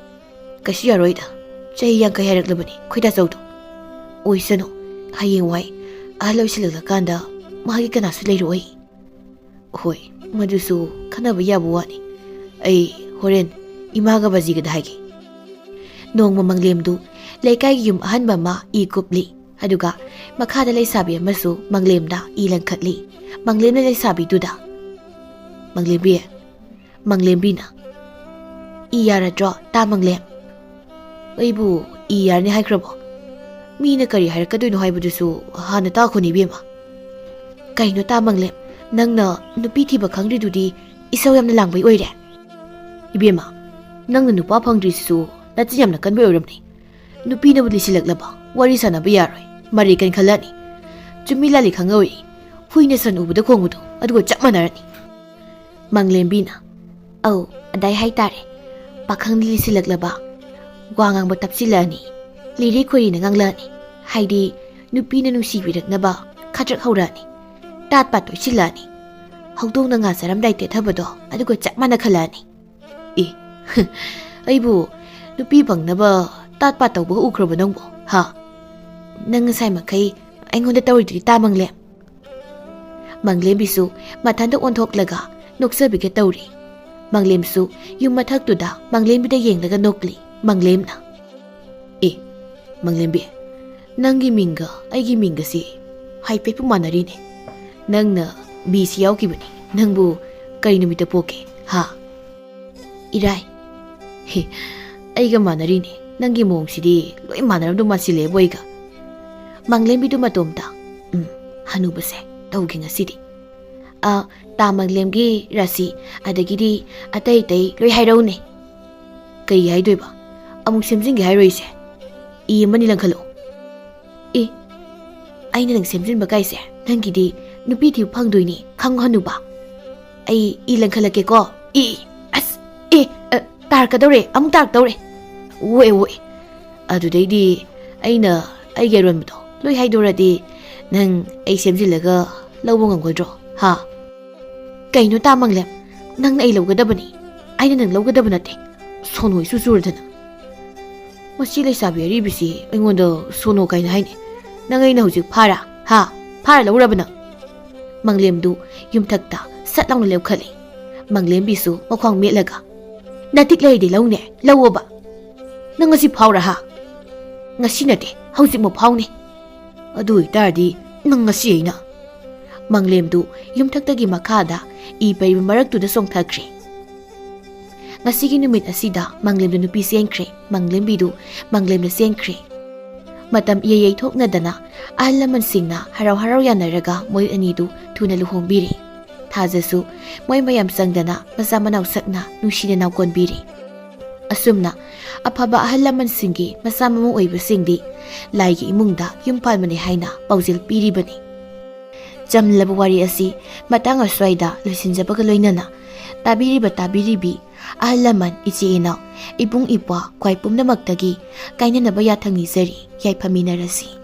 "ꯀꯩꯁꯨ ꯌꯥꯔꯣꯏꯗ꯫ ꯆꯍꯤ ꯌꯥꯡꯈꯩ ꯍꯥꯏꯔꯛꯂꯕꯅꯤ ꯈꯣꯏꯗꯥꯆꯧꯗꯣ꯫ ꯑꯣꯏꯁꯅꯨ, ꯍꯌꯦꯡꯋꯥꯏ ꯑꯍꯜ ꯑꯣꯏꯁꯤꯜꯂꯛꯂꯀꯥꯟꯗ ꯃꯥꯒꯤ ꯀꯅꯥꯁꯨ ꯂꯩꯔꯛꯑꯣꯏ꯫" "ꯍꯣꯏ, ꯃꯗꯨꯁꯨ ꯈꯟꯅꯕ ꯌꯥꯕ ꯋꯥꯅꯤ꯫ ꯑꯩ ꯍꯣꯔꯦꯟ ꯏꯃꯥꯒ ꯕꯥꯖꯤꯒꯗ ꯍꯥꯏꯒꯦ꯫" ꯅꯣꯡꯃ ꯃꯪꯂꯦꯝꯗꯨ ꯂꯩꯀꯥꯏꯒꯤ ꯌꯨꯝ ꯑꯍꯟꯕ ꯑꯃ ꯏ ꯀꯨꯞꯂꯤ꯫ ꯑꯗꯨꯒ ꯃꯈꯥꯗ ꯂꯩꯁꯥꯕꯤ ꯑꯃꯁꯨ ꯃꯪꯂꯦꯝꯗ ꯏ ꯂꯪꯈꯠꯂꯤ꯫ ꯃꯪꯂꯦꯝꯅ ꯂꯩꯁꯥꯕꯤꯗꯨꯗ, "ꯃꯪꯂꯦꯝꯕꯤ, ꯃꯪꯂꯦꯝꯕꯤꯅ ꯏ ꯌꯥꯔꯗ꯭ꯔꯣ, ꯇꯥ ꯃꯪꯂꯦꯝ?" "ꯑꯩꯕꯨ ꯏ ꯌꯥꯔꯅꯤ ꯍꯥꯏꯈ꯭ꯔꯕꯣ? ꯃꯤꯅ ꯀꯔꯤ ꯍꯥꯏꯔꯛꯀꯗꯣꯏꯅꯣ ꯍꯥꯏꯕꯗꯨꯁꯨ ꯍꯥꯟꯅ ꯇꯥꯈꯣꯅꯦ ꯏꯕꯦꯝꯃ꯫" "ꯀꯩꯅꯣ ꯇꯥ ꯃꯪꯂꯦꯝ, ꯅꯪꯅ ꯅꯨꯄꯤ ꯊꯤꯕ ꯈꯪꯗ꯭ꯔꯤꯗꯨꯗꯤ ꯏꯁꯧ ꯌꯥꯝꯅ ꯂꯥꯡꯕꯩ ꯑꯣꯏꯔꯦ?" "ꯏꯕꯦꯝꯃ, ꯅꯪꯅ ꯅꯨꯄꯥ ꯐꯪꯗ꯭ꯔꯤꯁꯤꯁꯨ ꯅꯆꯤꯟ ꯌꯥꯝꯅ ꯀꯟꯕꯩ ꯑꯣꯏꯔꯝꯅꯤ꯫ ꯅꯨꯄꯤꯅꯕꯨ ꯂꯤꯁꯤꯜꯂꯛꯂꯕ ꯋꯥꯔꯤ ꯁꯥꯟꯅꯕ ꯌꯥꯔꯣꯏ, ꯃꯔꯩ ꯀꯟꯈꯠꯂꯛꯑꯅꯤ꯫ ꯆꯨꯝꯃꯤ ꯂꯥꯜꯂꯤ ꯈꯪꯉꯧꯏ, ꯍꯨꯏꯅ ꯁꯟ ꯎꯕꯗ ꯈꯣꯡꯕꯗꯣ ꯑꯗꯨꯒ ꯆꯞ ꯃꯥꯟꯅꯔꯅꯤ꯫" ꯃꯪꯂꯦꯝꯕꯤꯅ, "ꯑꯧ, ꯑꯗꯥꯏ ꯍꯥꯏꯇꯥꯔꯦ꯫ ꯄꯥꯈꯪꯗꯤ ꯂꯤꯁꯤꯜꯂꯛꯂꯕ, ꯋꯥ ꯉꯥꯡꯕ ꯇꯞꯁꯤꯜꯂꯛꯑꯅꯤ, ꯂꯤꯔꯤ ꯈꯣꯏꯔꯤꯅ ꯉꯥꯡꯂꯛꯑꯅꯤ꯫ ꯍꯥꯏꯗꯤ ꯅꯨꯄꯤꯅ ꯅꯨꯡꯁꯤꯕꯤꯔꯛꯅꯕ ꯈꯗ꯭ꯔꯛ ꯍꯧꯔꯛꯑꯅꯤ, ꯇꯥꯠ ꯄꯥꯠ ꯇꯣꯏꯁꯤꯜꯂꯛꯑꯅꯤ꯫ ꯍꯧꯗꯣꯡꯅ ꯉꯥ ꯆꯥꯔꯝꯗꯥꯏ ꯇꯦꯠꯊꯕꯗꯣ ꯑꯗꯨꯒ ꯆꯞ ꯃꯥꯟꯅ ꯈꯜꯂꯛꯑꯅꯤ꯫" "ꯑꯦ, ꯑꯩꯕꯨ ꯅꯨꯄꯤ ꯐꯪꯅꯕ ꯇꯥꯠ ꯄꯥꯠ ꯇꯧꯕꯒ ꯎꯈ꯭ꯔꯕ ꯅꯪꯕꯣ, ꯍꯥ? ꯅꯪ ꯉꯁꯥꯏ ꯃꯈꯩ ꯑꯩꯉꯣꯟꯗ ꯇꯧꯔꯤꯗꯨꯗꯤ ꯇꯥ ꯃꯪꯂꯦꯝ?" ꯃꯪꯂꯦꯝꯕꯤꯁꯨ ꯃꯊꯟꯇ ꯑꯣꯟꯊꯣꯛꯂꯒ ꯅꯣꯛꯆꯕꯤꯒ ꯇꯧꯔꯤ꯫ ꯃꯪꯂꯦꯝꯁꯨ ꯌꯨꯝ ꯃꯊꯛꯇꯨꯗ ꯃꯪꯂꯦꯝꯕꯤꯗ ꯌꯦꯡꯂꯒ ꯅꯣꯛꯂꯤ꯫ ꯃꯪꯂꯦꯝꯅ, "ꯑꯦ, ꯃꯪꯂꯦꯝꯕꯤ, ꯅꯪꯒꯤ ꯃꯤꯡꯒ ꯑꯩꯒꯤ ꯃꯤꯡꯒꯁꯤ ꯍꯥꯏꯐꯦꯠꯄꯨ ꯃꯥꯟꯅꯔꯤꯅꯦ꯫ ꯅꯪꯅ ꯕꯤꯁꯤ ꯌꯥꯎꯈꯤꯕꯅꯤ꯫ ꯅꯪꯕꯨ ꯀꯔꯤ ꯅꯨꯃꯤꯠꯇ ꯄꯣꯛꯀꯦ, ꯍꯥ?" "ꯏꯔꯥꯏ꯫" "ꯍꯦ, ꯑꯩꯒ ꯃꯥꯟꯅꯔꯤꯅꯦ꯫ ꯅꯪꯒꯤ ꯃꯑꯣꯡꯁꯤꯗꯤ ꯂꯣꯏ ꯃꯥꯟꯅꯔꯝꯗꯧ ꯃꯥꯟꯁꯤꯜꯂꯛꯑꯦꯕꯣ ꯑꯩꯒ꯫" ꯃꯪꯂꯦꯝꯕꯤꯗꯨ ꯃꯇꯣꯝꯇ, "ꯎꯝ, ꯍꯅꯨꯕꯁꯦ ꯇꯧꯒꯦ ꯉꯁꯤꯗꯤ꯫ ꯑ, ꯇꯥ ꯃꯪꯂꯦꯝꯒꯤ ꯔꯥꯁꯤ, ꯑꯗꯒꯤꯗꯤ ꯑꯇꯩ ꯑꯇꯩ ꯂꯣꯏ ꯍꯥꯏꯔꯛꯎꯅꯦ꯫" "ꯀꯩ ꯍꯥꯏꯗꯣꯏꯕ? ꯑꯃꯨꯛ ꯁꯦꯝꯖꯤꯟꯒꯦ ꯍꯥꯏꯔꯣ ꯑꯩꯁꯦ? ꯏ ꯑꯃꯅꯤ ꯂꯪꯈꯠꯂꯛꯑꯣ꯫" "ꯑꯦ, ꯑꯩꯅ ꯅꯪ ꯁꯦꯝꯖꯤꯟꯕ ꯀꯥꯏꯁꯦ, ꯅꯪꯒꯤꯗꯤ ꯅꯨꯄꯤ ꯊꯤꯕ ꯐꯪꯗꯣꯏꯅꯤ, ꯈꯪꯉꯨ ꯍꯅꯨꯕ꯫ ꯑꯩ ꯏ ꯂꯪꯈꯠꯂꯛꯀꯦꯀꯣ꯫ ꯏ, ꯑꯁ, ꯑꯦ, ꯑ, ꯇꯥꯔꯛꯀꯗꯧꯔꯦ, ꯑꯃꯨꯛ ꯇꯥꯔꯛꯇꯧꯔꯦ꯫ ꯑꯣꯑꯦ, ꯑꯣꯑꯦ꯫ ꯑꯗꯨꯗꯩꯗꯤ ꯑꯩꯅ ꯑꯩꯒꯤ ꯑꯔꯣꯟꯕꯗꯣ ꯂꯣꯏ ꯍꯥꯏꯗꯣꯔꯗꯤ ꯅꯪ ꯑꯩ ꯁꯦꯝꯖꯤꯜꯂꯒ ꯂꯧꯕ ꯉꯝꯒꯗ꯭ꯔꯣ? ꯍꯥ? ꯀꯩꯅꯣ ꯇꯥ ꯃꯪꯂꯦꯝ, ꯅꯪꯅ ꯑꯩ ꯂꯧꯒꯗꯕꯅꯤ, ꯑꯩꯅ ꯅꯪ ꯂꯧꯒꯗꯕ ꯅꯠꯇꯦ꯫ ꯁꯣꯅꯣ ꯏꯆꯨ ꯆꯨꯔꯗꯅ꯫ ꯃꯁꯤ ꯂꯩꯁꯥꯕꯤ ꯑꯔꯤꯕꯤꯁꯤ ꯑꯩꯉꯣꯟꯗ ꯁꯣꯅꯣ ꯀꯥꯏꯅ ꯍꯥꯏꯅꯦ꯫ ꯅꯪ ꯑꯩꯅ ꯍꯧꯖꯤꯛ ꯐꯥꯔꯥ? ꯍꯥ? ꯐꯥꯔ ꯂꯧꯔꯕ ꯅꯪ? ꯃꯪꯂꯦꯝꯗꯨ ꯌꯨꯝꯊꯛꯇ ꯁꯠ ꯂꯥꯎꯅ ꯂꯦꯞꯈꯠꯂꯦ꯫ ꯃꯪꯂꯦꯝꯕꯤꯁꯨ ꯃꯈ꯭ꯋꯥꯡ ꯃꯦꯠꯂꯒ, "ꯅꯇꯤꯛ ꯂꯩꯔꯗꯤ ꯂꯧꯅꯦ, ꯂꯧꯑꯣꯕ꯫ ꯅꯪ ꯉꯁꯤ ꯐꯥꯎꯔꯥ ꯍꯥ? ꯉꯁꯤ ꯅꯠꯇꯦ, ꯍꯧꯖꯤꯛꯃꯛ ꯐꯥꯎꯅꯦ꯫ ꯑꯗꯨ ꯑꯣꯏꯇꯥꯔꯗꯤ ꯅꯪ ꯉꯁꯤ ꯑꯩꯅ"꯫ ꯃꯪꯂꯦꯝꯗꯨ ꯌꯨꯝꯊꯛꯇꯒꯤ ꯃꯈꯥꯗ ꯏ ꯄꯩꯕ ꯃꯔꯛꯇꯨꯗ ꯆꯣꯡꯊꯈ꯭ꯔꯦ꯫ ꯉꯁꯤꯒꯤ ꯅꯨꯃꯤꯠ ꯑꯁꯤꯗ ꯃꯪꯂꯦꯝꯗ ꯅꯨꯄꯤ ꯆꯦꯟꯈ꯭ꯔꯦ, ꯃꯪꯂꯦꯝꯕꯤꯗꯨ ꯃꯪꯂꯦꯝꯗ ꯆꯦꯟꯈ꯭ꯔꯦ꯫ ꯃꯇꯝ ꯏꯌꯩ ꯌꯩꯊꯣꯛꯅꯗꯅ ꯑꯍꯜ ꯂꯃꯟꯁꯤꯡꯅ ꯍꯔꯥꯎ ꯍꯔꯥꯎ ꯌꯥꯅꯔꯒ ꯃꯣꯏ ꯑꯅꯤꯗꯨ ꯊꯨꯅ ꯂꯨꯍꯣꯡꯕꯤꯔꯦ꯫ ꯊꯥꯖꯁꯨ ꯃꯣꯏ ꯃꯌꯥꯝ ꯆꯪꯗꯅ ꯃꯆꯥ ꯃꯅꯥꯎ ꯁꯛꯅ ꯅꯨꯡꯁꯤꯅ ꯅꯥꯎꯀꯣꯟꯕꯤꯔꯦ꯫ ꯑꯁꯨꯝꯅ ꯑꯐꯕ ꯑꯍꯜ ꯂꯃꯟꯁꯤꯡꯒꯤ ꯃꯆꯥ ꯃꯃꯧ ꯑꯣꯏꯕꯁꯤꯡꯗꯤ ꯂꯥꯏꯒꯤ ꯏꯃꯨꯡꯗ ꯌꯨꯝ ꯄꯥꯟꯕꯅꯤ ꯍꯥꯏꯅ ꯄꯥꯎꯖꯦꯜ ꯄꯤꯔꯤꯕꯅꯤ꯫ ꯆꯝꯂꯕ ꯋꯥꯔꯤ ꯑꯁꯤ ꯃꯇꯥꯡ ꯑꯁ꯭ꯋꯥꯏꯗ ꯂꯣꯏꯁꯤꯟꯖꯕꯒ ꯂꯣꯏꯅꯅ ꯇꯥꯕꯤꯔꯤꯕ ꯇꯥꯕꯤꯔꯤꯕꯤ ꯑꯍꯜ ꯂꯃꯟ, ꯏꯆꯦ ꯏꯅꯥꯎ, ꯏꯕꯨꯡ ꯏꯄ꯭ꯋꯥ ꯈ꯭ꯋꯥꯏ ꯄꯨꯝꯅꯃꯛꯇꯒꯤ ꯀꯥꯏꯅꯅꯕ ꯌꯥꯊꯪ ꯅꯤꯖꯔꯤ꯫ ꯌꯥꯏꯐꯃꯤꯟꯅꯔꯁꯤ꯫